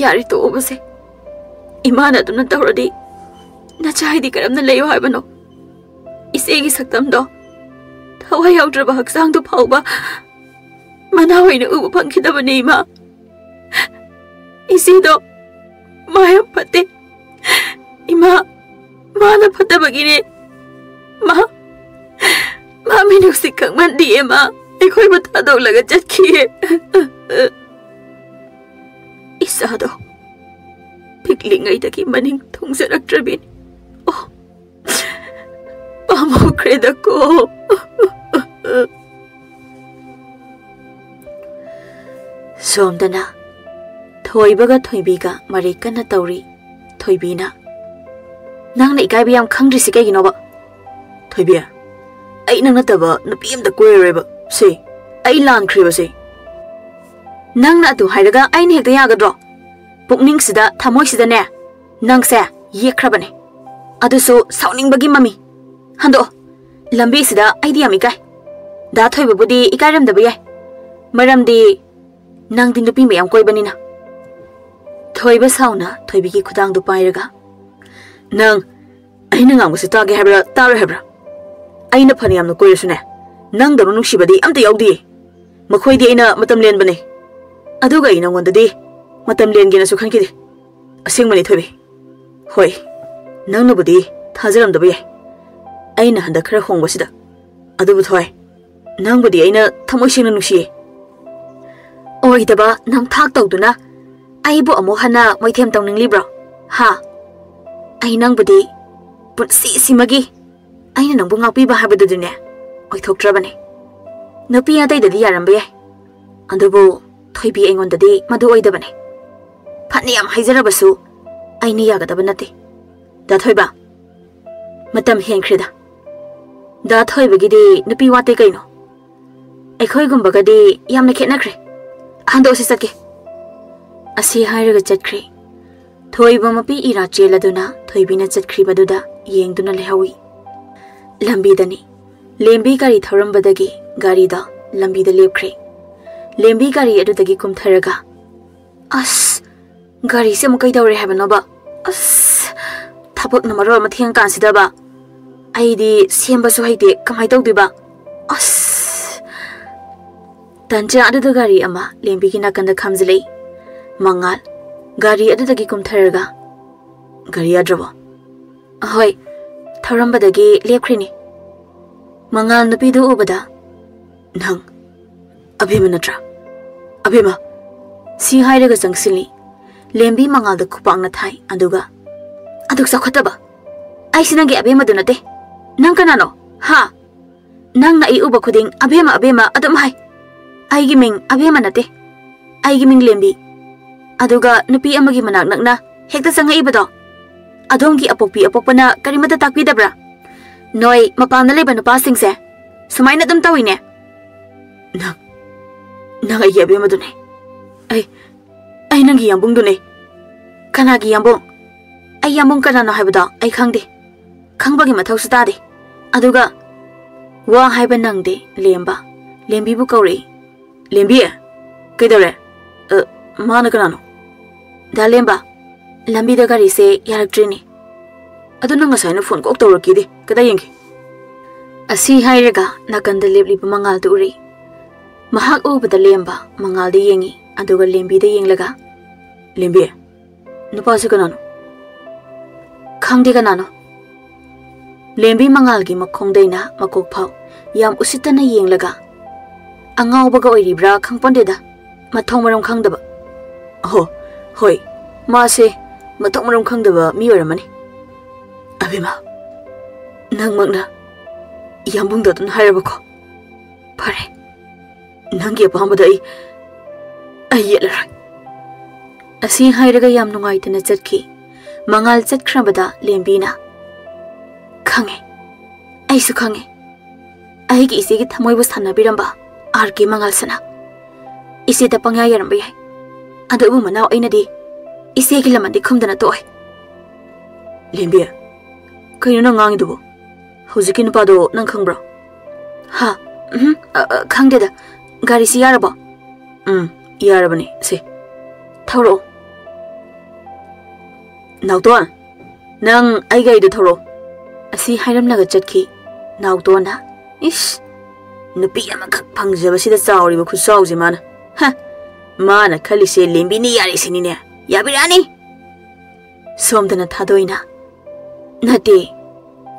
ꯌꯥꯔꯦ, ꯇꯣꯛꯑꯣꯕꯁꯦ꯫ ꯏꯃꯥꯅ ꯑꯗꯨꯝꯅ ꯇꯧꯔꯗꯤ ꯅꯆꯥ ꯍꯥꯏꯗꯤ ꯀꯔꯝꯅ ꯂꯩꯌꯨ ꯍꯥꯏꯕꯅꯣ? ꯏꯆꯦꯒꯤ ꯁꯛꯇꯝꯗꯣ, ꯊꯋꯥꯏ ꯌꯥꯎꯗ꯭ꯔꯕ ꯍꯛꯆꯥꯡꯗꯨ ꯐꯥꯎꯕ ꯃꯅꯥ ꯑꯣꯏꯅ ꯎꯕ ꯐꯪꯈꯤꯗꯕꯅꯦ, ꯏꯃꯥ꯫ ꯏꯆꯦꯗꯣ ꯃꯥ ꯌꯥꯝ ꯐꯠꯇꯦ꯫ ꯏꯃꯥ, ꯃꯥꯅ ꯐꯠꯇꯕꯒꯤꯅꯦ꯫ ꯃꯥ, ꯃꯥ ꯃꯤꯅꯨꯡꯁꯤ ꯈꯪꯃꯟꯗꯤꯌꯦ꯫ ꯃꯥ ꯑꯩꯈꯣꯏꯕꯨ ꯊꯥꯗꯣꯛꯂꯒ ꯆꯠꯈꯤꯌꯦ꯫ ꯏꯆꯥꯗꯣ ꯄꯤꯛꯂꯤꯉꯩꯗꯒꯤ ꯃꯅꯤꯡ ꯊꯨꯡꯖꯔꯛꯇ꯭ꯔꯕꯤꯅꯤ꯫ ꯑꯣ, ꯄꯥꯝꯃꯨꯈ꯭ꯔꯦꯗꯀꯣ꯫ ꯁꯣꯝꯗꯅ ꯊꯣꯏꯕꯒ ꯊꯣꯏꯕꯤꯒ ꯃꯔꯩ ꯀꯟꯅ ꯇꯧꯔꯤ꯫ ꯊꯣꯏꯕꯤꯅ, "ꯅꯪꯅ ꯏꯀꯥꯏꯕ ꯌꯥꯝ ꯈꯪꯗ꯭ꯔꯤꯁꯤ ꯀꯩꯒꯤꯅꯣꯕ?" "ꯊꯣꯏꯕꯤ, ꯑꯩ ꯅꯪ ꯅꯠꯇꯕ ꯅꯨꯄꯤ ꯑꯝꯇ ꯀꯣꯏꯔꯔꯣꯏꯕ꯫ ꯁꯦ, ꯑꯩ ꯂꯥꯟꯈ꯭ꯔꯦꯕ ꯁꯦ꯫ ꯅꯪꯅ ꯑꯗꯨ ꯍꯥꯏꯔꯒ ꯑꯩꯅ ꯍꯦꯛꯇ ꯌꯥꯒꯗ꯭ꯔꯣ? ꯄꯨꯛꯅꯤꯡꯁꯤꯗ, ꯊꯃꯣꯏꯁꯤꯗꯅꯦ, ꯅꯪꯁꯦ ꯌꯦꯛꯈ꯭ꯔꯕꯅꯦ꯫ ꯑꯗꯨꯁꯨ ꯁꯥꯎꯅꯤꯡꯕꯒꯤ ꯃꯃꯤ꯫ ꯍꯟꯗꯣꯛꯑꯣ꯫ ꯂꯝꯕꯤꯁꯤꯗ ꯑꯩꯗꯤ ꯌꯥꯝ ꯏꯀꯥꯏ꯫ ꯗꯥ ꯊꯣꯏꯕꯕꯨꯗꯤ ꯏꯀꯥꯏꯔꯝꯗꯕ ꯌꯥꯏ, ꯃꯔꯝꯗꯤ ꯅꯪꯗꯤ ꯅꯨꯄꯤ ꯃꯌꯥꯝ ꯀꯣꯏꯕꯅꯤꯅ꯫" ꯊꯣꯏꯕ ꯁꯥꯎꯅ ꯊꯣꯏꯕꯤꯒꯤ ꯈꯨꯗꯥꯡꯗꯨ ꯄꯥꯏꯔꯒ, "ꯅꯪ ꯑꯩꯅ ꯉꯥꯡꯕꯁꯤ ꯇꯥꯒꯦ ꯍꯥꯏꯕ꯭ꯔꯥ, ꯇꯥꯔꯣꯏ ꯍꯥꯏꯕ꯭ꯔꯥ? ꯑꯩꯅ ꯐꯅ ꯌꯥꯝꯅ ꯀꯣꯏꯔꯁꯨꯅꯦ, ꯅꯪꯗꯧꯅ ꯅꯨꯡꯁꯤꯕꯗꯤ ꯑꯝꯇ ꯌꯥꯎꯗꯤꯌꯦ꯫ ꯃꯈꯣꯏꯗꯤ ꯑꯩꯅ ꯃꯇꯝ ꯂꯦꯟꯕꯅꯦ꯫ ꯑꯗꯨꯒ ꯑꯩ ꯅꯉꯣꯟꯗꯗꯤ ꯃꯇꯝ ꯂꯦꯟꯒꯦꯅꯁꯨ ꯈꯟꯈꯤꯗꯦ꯫ ꯑꯁꯦꯡꯕꯅꯤ, ꯊꯣꯏꯕꯤ꯫ ꯍꯣꯏ, ꯅꯪꯅꯕꯨꯗꯤ ꯊꯥꯖꯔꯝꯗꯕ ꯌꯥꯏ, ꯑꯩꯅ ꯍꯟꯗꯛ ꯈꯔ ꯍꯣꯡꯕꯁꯤꯗ꯫ ꯑꯗꯨꯕꯨ ꯊꯣꯏ, ꯅꯪꯕꯨꯗꯤ ꯑꯩꯅ ꯊꯃꯣꯏ ꯁꯦꯡꯅ ꯅꯨꯡꯁꯤꯌꯦ꯫" "ꯑꯣꯏꯗꯕ ꯅꯝꯊꯥꯛ ꯇꯧꯗꯨꯅ ꯑꯩꯕꯨ ꯑꯃꯨꯛ ꯍꯟꯅ ꯃꯣꯏꯊꯦꯝ ꯇꯧꯅꯤꯡꯂꯤꯕ꯭ꯔꯣ? ꯍꯥ? ꯑꯩ ꯅꯪꯕꯨꯗꯤ ꯄꯨꯟꯁꯤꯁꯤꯃꯒꯤ ꯑꯩꯅ ꯅꯪꯕꯨ ꯉꯥꯛꯄꯤꯕ ꯍꯥꯏꯕꯗꯨꯗꯤꯅꯦ, ꯑꯣꯏꯊꯣꯛꯇ꯭ꯔꯕꯅꯦ꯫ ꯅꯨꯄꯤ ꯑꯇꯩꯗꯗꯤ ꯌꯥꯔꯝꯕ ꯌꯥꯏ, ꯑꯗꯨꯕꯨ ꯊꯣꯏꯕꯤ ꯑꯩꯉꯣꯟꯗꯗꯤ ꯃꯗꯨ ꯑꯣꯏꯗꯕꯅꯦ꯫ ꯐꯅ ꯌꯥꯝ ꯍꯥꯏꯖꯔꯕꯁꯨ ꯑꯩꯅ ꯌꯥꯒꯗꯕ ꯅꯠꯇꯦ꯫ ꯗꯥ ꯊꯣꯏꯕ, ꯃꯇꯝ ꯍꯦꯟꯈ꯭ꯔꯦꯗ꯫ ꯗꯥ ꯊꯣꯏꯕꯒꯤꯗꯤ ꯅꯨꯄꯤ ꯋꯥꯠꯇꯦ ꯀꯩꯅꯣ꯫ ꯑꯩꯈꯣꯏꯒꯨꯝꯕꯒꯗꯤ ꯌꯥꯝꯅ ꯈꯦꯠꯅꯈ꯭ꯔꯦ꯫ ꯍꯟꯗꯣꯛꯑꯁꯤ ꯆꯠꯀꯦ꯫ ꯑꯁꯤ ꯍꯥꯏꯔꯒ ꯆꯠꯈ꯭ꯔꯦ꯫ ꯊꯣꯏꯕ ꯃꯄꯤ ꯏꯔꯥ ꯆꯦꯜꯂꯗꯨꯅ ꯊꯣꯏꯕꯤꯅ ꯆꯠꯈ꯭ꯔꯤꯕꯗꯨꯗ ꯌꯦꯡꯗꯨꯅ ꯂꯩꯍꯧꯏ꯫ ꯂꯝꯕꯤꯗꯅꯤ꯫ ꯂꯦꯝꯕꯤ ꯒꯥꯔꯤ ꯊꯧꯔꯝꯕꯗꯒꯤ ꯒꯥꯔꯤꯗꯣ ꯂꯝꯕꯤꯗ ꯂꯦꯞꯈ꯭ꯔꯦ꯫ ꯂꯦꯝꯕꯤ ꯒꯥꯔꯤ ꯑꯗꯨꯗꯒꯤ ꯀꯨꯝꯊꯔꯒ, "ꯑꯁ, ꯒꯥꯔꯤꯁꯦ ꯑꯃꯨꯛ ꯀꯩꯗꯧꯔꯦ ꯍꯥꯏꯕꯅꯣꯕ? ꯑꯁ, ꯊꯕꯛꯅ ꯃꯔꯣꯜ ꯑꯃ ꯊꯦꯡ ꯀꯥꯟꯁꯤꯗꯕ꯫ ꯑꯩꯗꯤ ꯁꯦꯝꯕꯁꯨ ꯍꯩꯇꯦ, ꯀꯃꯥꯏ ꯇꯧꯗꯣꯏꯕ? ꯑꯁ!" ꯇꯟꯖꯥ ꯑꯗꯨꯗ ꯒꯥꯔꯤ ꯑꯃ ꯂꯦꯝꯕꯤꯒꯤ ꯅꯥꯀꯟꯗ ꯈꯥꯝꯖꯤꯜꯂꯛꯏ꯫ ꯃꯉꯥꯜ ꯒꯥꯔꯤ ꯑꯗꯨꯗꯒꯤ ꯀꯨꯝꯊꯔꯒ, "ꯒꯥꯔꯤ ꯌꯥꯗ꯭ꯔꯕꯣ?" "ꯍꯣꯏ, ꯊꯧꯔꯝꯕꯗꯒꯤ ꯂꯦꯞꯈ꯭ꯔꯤꯅꯤ꯫" ꯃꯉꯥꯜ ꯅꯨꯄꯤꯗꯨ ꯎꯕꯗ, "ꯅꯪ ꯑꯕꯦꯝꯃ ꯅꯠꯇ꯭ꯔꯥ? ꯑꯕꯦꯝꯃ!" ꯁꯤ ꯍꯥꯏꯔꯒ ꯆꯪꯁꯤꯜꯂꯤ꯫ ꯂꯦꯝꯕꯤ ꯃꯉꯥꯜꯗ ꯈꯨꯄꯥꯛꯅ ꯊꯥꯏ, ꯑꯗꯨꯒ, "ꯑꯗꯨꯛ ꯆꯥꯎꯈꯠꯇꯕ! ꯑꯩꯁꯤ ꯅꯪꯒꯤ ꯑꯕꯦꯝꯃꯗꯨ ꯅꯠꯇꯦ꯫ ꯅꯪ ꯀꯅꯥꯅꯣ? ꯍꯥ? ꯅꯪꯅ ꯑꯩ ꯎꯕ ꯈꯨꯗꯤꯡ ꯑꯕꯦꯝꯃ, ꯑꯕꯦꯝꯃ ꯑꯗꯨꯝ ꯍꯥꯏ꯫ ꯑꯩꯒꯤ ꯃꯤꯡ ꯑꯕꯦꯝꯃ ꯅꯠꯇꯦ꯫ ꯑꯩꯒꯤ ꯃꯤꯡ ꯂꯦꯝꯕꯤ꯫ ꯑꯗꯨꯒ ꯅꯨꯄꯤ ꯑꯃꯒꯤ ꯃꯅꯥꯛ ꯅꯛꯅ ꯍꯦꯛꯇ ꯆꯪꯉꯛꯏꯕꯗꯣ? ꯑꯗꯣꯝꯒꯤ ꯑꯄꯣꯛꯄꯤ ꯑꯄꯣꯛꯄꯅ ꯀꯔꯤꯃꯠꯇ ꯇꯥꯛꯄꯤꯗꯕ꯭ꯔꯥ? ꯅꯣꯏ ꯃꯄꯥꯟꯗ ꯂꯩꯕ ꯅꯨꯄꯥꯁꯤꯡꯁꯦ ꯁꯨꯃꯥꯏꯅ ꯑꯗꯨꯝ ꯇꯧꯏꯅꯦ꯫" "ꯅꯪ, ꯅꯪ ꯑꯩꯒꯤ ꯑꯕꯦꯝꯃꯗꯨꯅꯦ꯫ ꯑꯩ, ꯑꯩ ꯅꯪꯒꯤ ꯌꯥꯝꯕꯨꯡꯗꯨꯅꯦ꯫" "ꯀꯅꯥꯒꯤ ꯌꯥꯝꯕꯨꯡ? ꯑꯩ ꯌꯥꯝꯕꯨꯡ ꯀꯅꯥꯅꯣ ꯍꯥꯏꯕꯗꯣ ꯑꯩ ꯈꯪꯗꯦ꯫ ꯈꯪꯕꯒꯤ ꯃꯊꯧꯁꯨ ꯇꯥꯗꯦ꯫ ꯑꯗꯨꯒ ꯋꯥ ꯍꯥꯏꯕ ꯅꯪꯗꯦ, ꯂꯦꯝꯕ꯫ ꯂꯦꯝꯕꯤꯕꯨ ꯀꯧꯔꯛꯏ꯫ ꯂꯦꯝꯕꯤ, ꯀꯩꯗꯧꯔꯦ? ꯑ, ꯃꯥꯅ ꯀꯅꯥꯅꯣ?" "ꯗꯥ ꯂꯦꯝꯕ, ꯂꯝꯕꯤꯗ ꯒꯥꯔꯤꯁꯦ ꯌꯥꯔꯛꯇ꯭ꯔꯤꯅꯦ꯫ ꯑꯗꯨ ꯅꯪ ꯉꯁꯥꯏꯅ ꯐꯣꯟ ꯀꯣꯛ ꯇꯧꯔꯛꯈꯤꯗꯦ, ꯀꯗꯥꯏ ꯌꯦꯡꯒꯦ?" ꯑꯁꯤ ꯍꯥꯏꯔꯒ ꯅꯥꯀꯟꯗ ꯂꯦꯞꯂꯤꯕ ꯃꯉꯥꯜꯗꯨ ꯎꯔꯤ꯫ ꯃꯍꯥꯛ ꯎꯕꯗ ꯂꯦꯝꯕ ꯃꯉꯥꯜꯗ ꯌꯦꯡꯉꯤ, ꯑꯗꯨꯒ ꯂꯦꯝꯕꯤꯗ ꯌꯦꯡꯂꯒ, "ꯂꯦꯝꯕꯤ, ꯅꯨꯄꯥꯁꯦ ꯀꯅꯥꯅꯣ?" "ꯈꯪꯗꯦ ꯀꯅꯥꯅꯣ꯫" ꯂꯦꯝꯕꯤ ꯃꯉꯥꯜꯒꯤ ꯃꯈꯣꯡꯗꯩꯅ ꯃꯀꯣꯛ ꯐꯥꯎ ꯌꯥꯝ ꯎꯁꯤꯠꯇꯅ ꯌꯦꯡꯂꯒ, "ꯑꯉꯥꯎꯕꯒ ꯑꯣꯏꯔꯤꯕ꯭ꯔꯥ ꯈꯪꯄꯣꯟꯗꯦꯗ, ꯃꯊꯣꯡ ꯃꯔꯝ ꯈꯪꯗꯕ꯫" "ꯑꯍꯣ, ꯍꯣꯏ, ꯃꯥꯁꯦ ꯃꯊꯣꯡ ꯃꯔꯝ ꯈꯪꯗꯕ ꯃꯤ ꯑꯣꯏꯔꯝꯃꯅꯤ꯫" "ꯑꯕꯦꯝꯃ, ꯅꯪꯃꯛꯅ ꯌꯥꯝꯕꯨꯡꯗ ꯑꯗꯨꯝ ꯍꯥꯏꯔꯕꯀꯣ? ꯐꯔꯦ, ꯅꯪꯒꯤ ꯑꯄꯥꯝꯕꯗ ꯑꯩ, ꯑꯩ ꯌꯦꯠꯂꯔꯣꯏ꯫" ꯑꯁꯤ ꯍꯥꯏꯔꯒ ꯌꯥꯝ ꯅꯨꯡꯉꯥꯏꯇꯅ ꯆꯠꯈꯤ꯫ ꯃꯉꯥꯜ ꯆꯠꯈ꯭ꯔꯕꯗ ꯂꯦꯝꯕꯤꯅ, "ꯈꯪꯉꯦ, ꯑꯩꯁꯨ ꯈꯪꯉꯦ꯫ ꯑꯩꯒꯤ ꯏꯆꯦꯒꯤ ꯊꯃꯣꯏꯕꯨ ꯁꯥꯟꯅꯕꯤꯔꯝꯕ ꯑꯥꯔ ꯀꯦ ꯃꯉꯥꯜꯁꯅꯥ꯫ ꯏꯆꯦꯗ ꯄꯪꯌꯥ ꯌꯥꯔꯝꯕ ꯌꯥꯏ, ꯑꯗꯨꯕꯨ ꯃꯅꯥꯎ ꯑꯩꯅꯗꯤ ꯏꯆꯦꯒꯤ ꯂꯃꯟꯗꯤ ꯈꯨꯝꯗꯅ ꯇꯣꯛꯑꯣꯏ꯫ ꯂꯦꯝꯕꯤ, ꯀꯩꯅꯣ ꯅꯪ ꯉꯥꯡꯉꯤꯗꯨꯕꯣ? ꯍꯧꯖꯤꯛꯀꯤ ꯅꯨꯄꯥꯗꯣ ꯅꯪ ꯈꯪꯕ꯭ꯔꯣ? ꯍꯥ? ꯎꯝ, ꯑ, ꯑ, ꯈꯪꯗꯦꯗ꯫ ꯒꯥꯔꯤꯁꯤ ꯌꯥꯔꯕꯣ? ꯎꯝ, ꯌꯥꯔꯕꯅꯦ꯫ ꯁꯦ, ꯊꯧꯔꯛꯑꯣ꯫ ꯅꯥꯎꯇꯣꯟ, ꯅꯪ ꯑꯩ ꯒꯥꯔꯤꯗ ꯊꯧꯔꯛꯑꯣ꯫ ꯑꯁꯤ ꯍꯥꯏꯔꯝꯂꯒ ꯆꯠꯈꯤ ꯅꯥꯎꯇꯣꯟꯅ꯫ ꯏꯁ, ꯅꯨꯄꯤ ꯑꯃꯈꯛ ꯐꯪꯖꯕꯁꯤꯗ ꯆꯥꯎꯔꯤꯕ ꯈꯨꯆꯥꯎꯁꯦ ꯃꯥꯅ꯫ ꯍ, ꯃꯥꯅ ꯈꯜꯂꯤꯁꯦ ꯂꯦꯝꯕꯤꯅ ꯌꯥꯔꯦꯁꯤꯅꯤꯅꯦ꯫ ꯌꯥꯕꯤꯔꯛꯑꯅꯤ꯫ ꯁꯣꯝꯗꯅ ꯊꯥꯗꯣꯏꯅ, ꯅꯠꯇꯦ,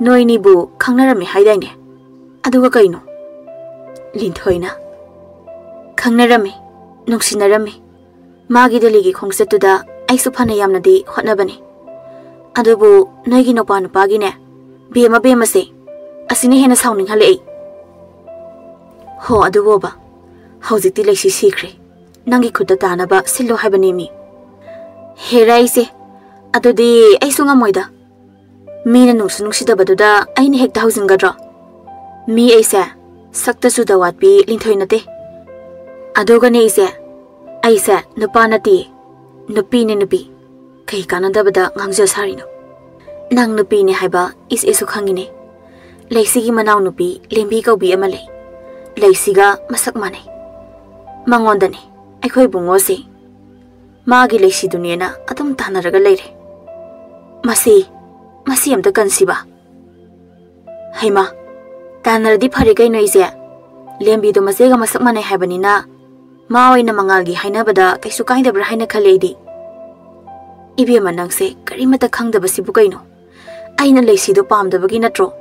ꯅꯣꯏꯅꯤꯕꯨ ꯈꯪꯅꯔꯝꯃꯦ ꯍꯥꯏꯗꯥꯏꯅꯦ? ꯑꯗꯨꯒ ꯀꯩꯅꯣ? ꯂꯤꯟꯊꯣꯏꯅ, ꯈꯪꯅꯔꯝꯃꯤ, ꯅꯨꯡꯁꯤꯅꯔꯝꯃꯤ꯫ ꯃꯥꯒꯤ ꯗꯦꯜꯂꯤꯒꯤ ꯈꯣꯡꯆꯠꯇꯨꯗ ꯑꯩꯁꯨ ꯐꯅ ꯌꯥꯝꯅꯗꯤ ꯍꯣꯠꯅꯕꯅꯤ꯫ ꯑꯗꯨꯕꯨ ꯅꯣꯏꯒꯤ ꯅꯨꯄꯥ ꯅꯨꯄꯥꯒꯤꯅꯦ, ꯕꯦꯝꯃ ꯕꯦꯝꯃꯁꯦ, ꯑꯁꯤꯅ ꯍꯦꯟꯅ ꯁꯥꯎꯅꯤꯡꯍꯜꯂꯛꯏ꯫ ꯍꯣ, ꯑꯗꯨꯕꯣꯕ, ꯍꯧꯖꯤꯛꯇꯤ ꯂꯩꯁꯤ ꯁꯤꯈ꯭ꯔꯦ꯫ ꯅꯪꯒꯤ ꯈꯨꯠꯇ ꯇꯥꯅꯕ ꯁꯤꯜꯂꯣ ꯍꯥꯏꯕꯅꯦꯃꯤ꯫ ꯍꯦꯔꯥ ꯏꯆꯦ, ꯑꯗꯨꯗꯤ ꯑꯩꯁꯨ ꯉꯝꯃꯣꯏꯗ꯫ ꯃꯤꯅ ꯅꯨꯡꯁꯨ ꯅꯨꯡꯁꯤꯗꯕꯗꯨꯗ ꯑꯩꯅ ꯍꯦꯛꯇ ꯍꯧꯖꯤꯟꯒꯗ꯭ꯔꯣ? ꯃꯤ ꯑꯩꯁꯦ ꯁꯛꯇ ꯆꯨꯗ ꯋꯥꯠꯄꯤ ꯂꯤꯟꯊꯣꯏ ꯅꯠꯇꯦ꯫ ꯑꯗꯨꯒꯅꯦ ꯏꯆꯦ, ꯑꯩꯁꯦ ꯅꯨꯄꯥ ꯅꯠꯇꯦ, ꯅꯨꯄꯤꯅꯦ ꯅꯨꯄꯤ꯫ ꯀꯩ ꯀꯥꯟꯅꯗꯕꯗ ꯉꯥꯡꯖ ꯁꯥꯔꯤꯅꯣ? ꯅꯪ ꯅꯨꯄꯤꯅꯦ ꯍꯥꯏꯕ ꯏꯆꯦꯁꯨ ꯈꯪꯉꯤꯅꯦ꯫ ꯂꯩꯁꯤꯒꯤ ꯃꯅꯥꯎꯅꯨꯄꯤ ꯂꯦꯝꯕꯤ ꯀꯧꯕꯤ ꯑꯃ ꯂꯩ꯫ ꯂꯩꯁꯤꯒ ꯃꯁꯛ ꯃꯥꯟꯅꯩ꯫ ꯃꯉꯣꯟꯗꯅꯦ ꯑꯩꯈꯣꯏ ꯏꯕꯨꯡꯉꯣꯁꯦ ꯃꯥꯒꯤ ꯂꯩꯁꯤꯗꯨꯅꯦꯅ ꯑꯗꯨꯝ ꯇꯥꯟꯅꯔꯒ ꯂꯩꯔꯦ꯫ ꯃꯁꯤ, ꯃꯁꯤ ꯑꯝꯇ ꯀꯟꯁꯤꯕ꯫ ꯍꯩꯃꯥ, ꯇꯥꯟꯅꯔꯗꯤ ꯐꯔꯦ ꯀꯩꯅꯣ ꯏꯆꯦ꯫ ꯂꯦꯝꯕꯤꯗꯣ ꯃꯆꯦꯒ ꯃꯁꯛ ꯃꯥꯟꯅꯩ ꯍꯥꯏꯕꯅꯤꯅ ꯃꯥ ꯑꯣꯏꯅ ꯃꯉꯥꯜꯒꯤ ꯍꯥꯏꯅꯕꯗ ꯀꯩꯁꯨ ꯀꯥꯏꯗꯕ꯭ꯔꯥ ꯍꯥꯏꯅ ꯈꯜꯂꯦ ꯑꯩꯗꯤ꯫ ꯏꯕꯦꯝꯃ, ꯅꯪꯁꯦ ꯀꯔꯤꯃꯠꯇ ꯈꯪꯗꯕꯁꯤꯕꯨ ꯀꯩꯅꯣ? ꯑꯩꯅ ꯂꯩꯁꯤꯗꯣ ꯄꯥꯝꯗꯕꯒꯤ ꯅꯠꯇ꯭ꯔꯣ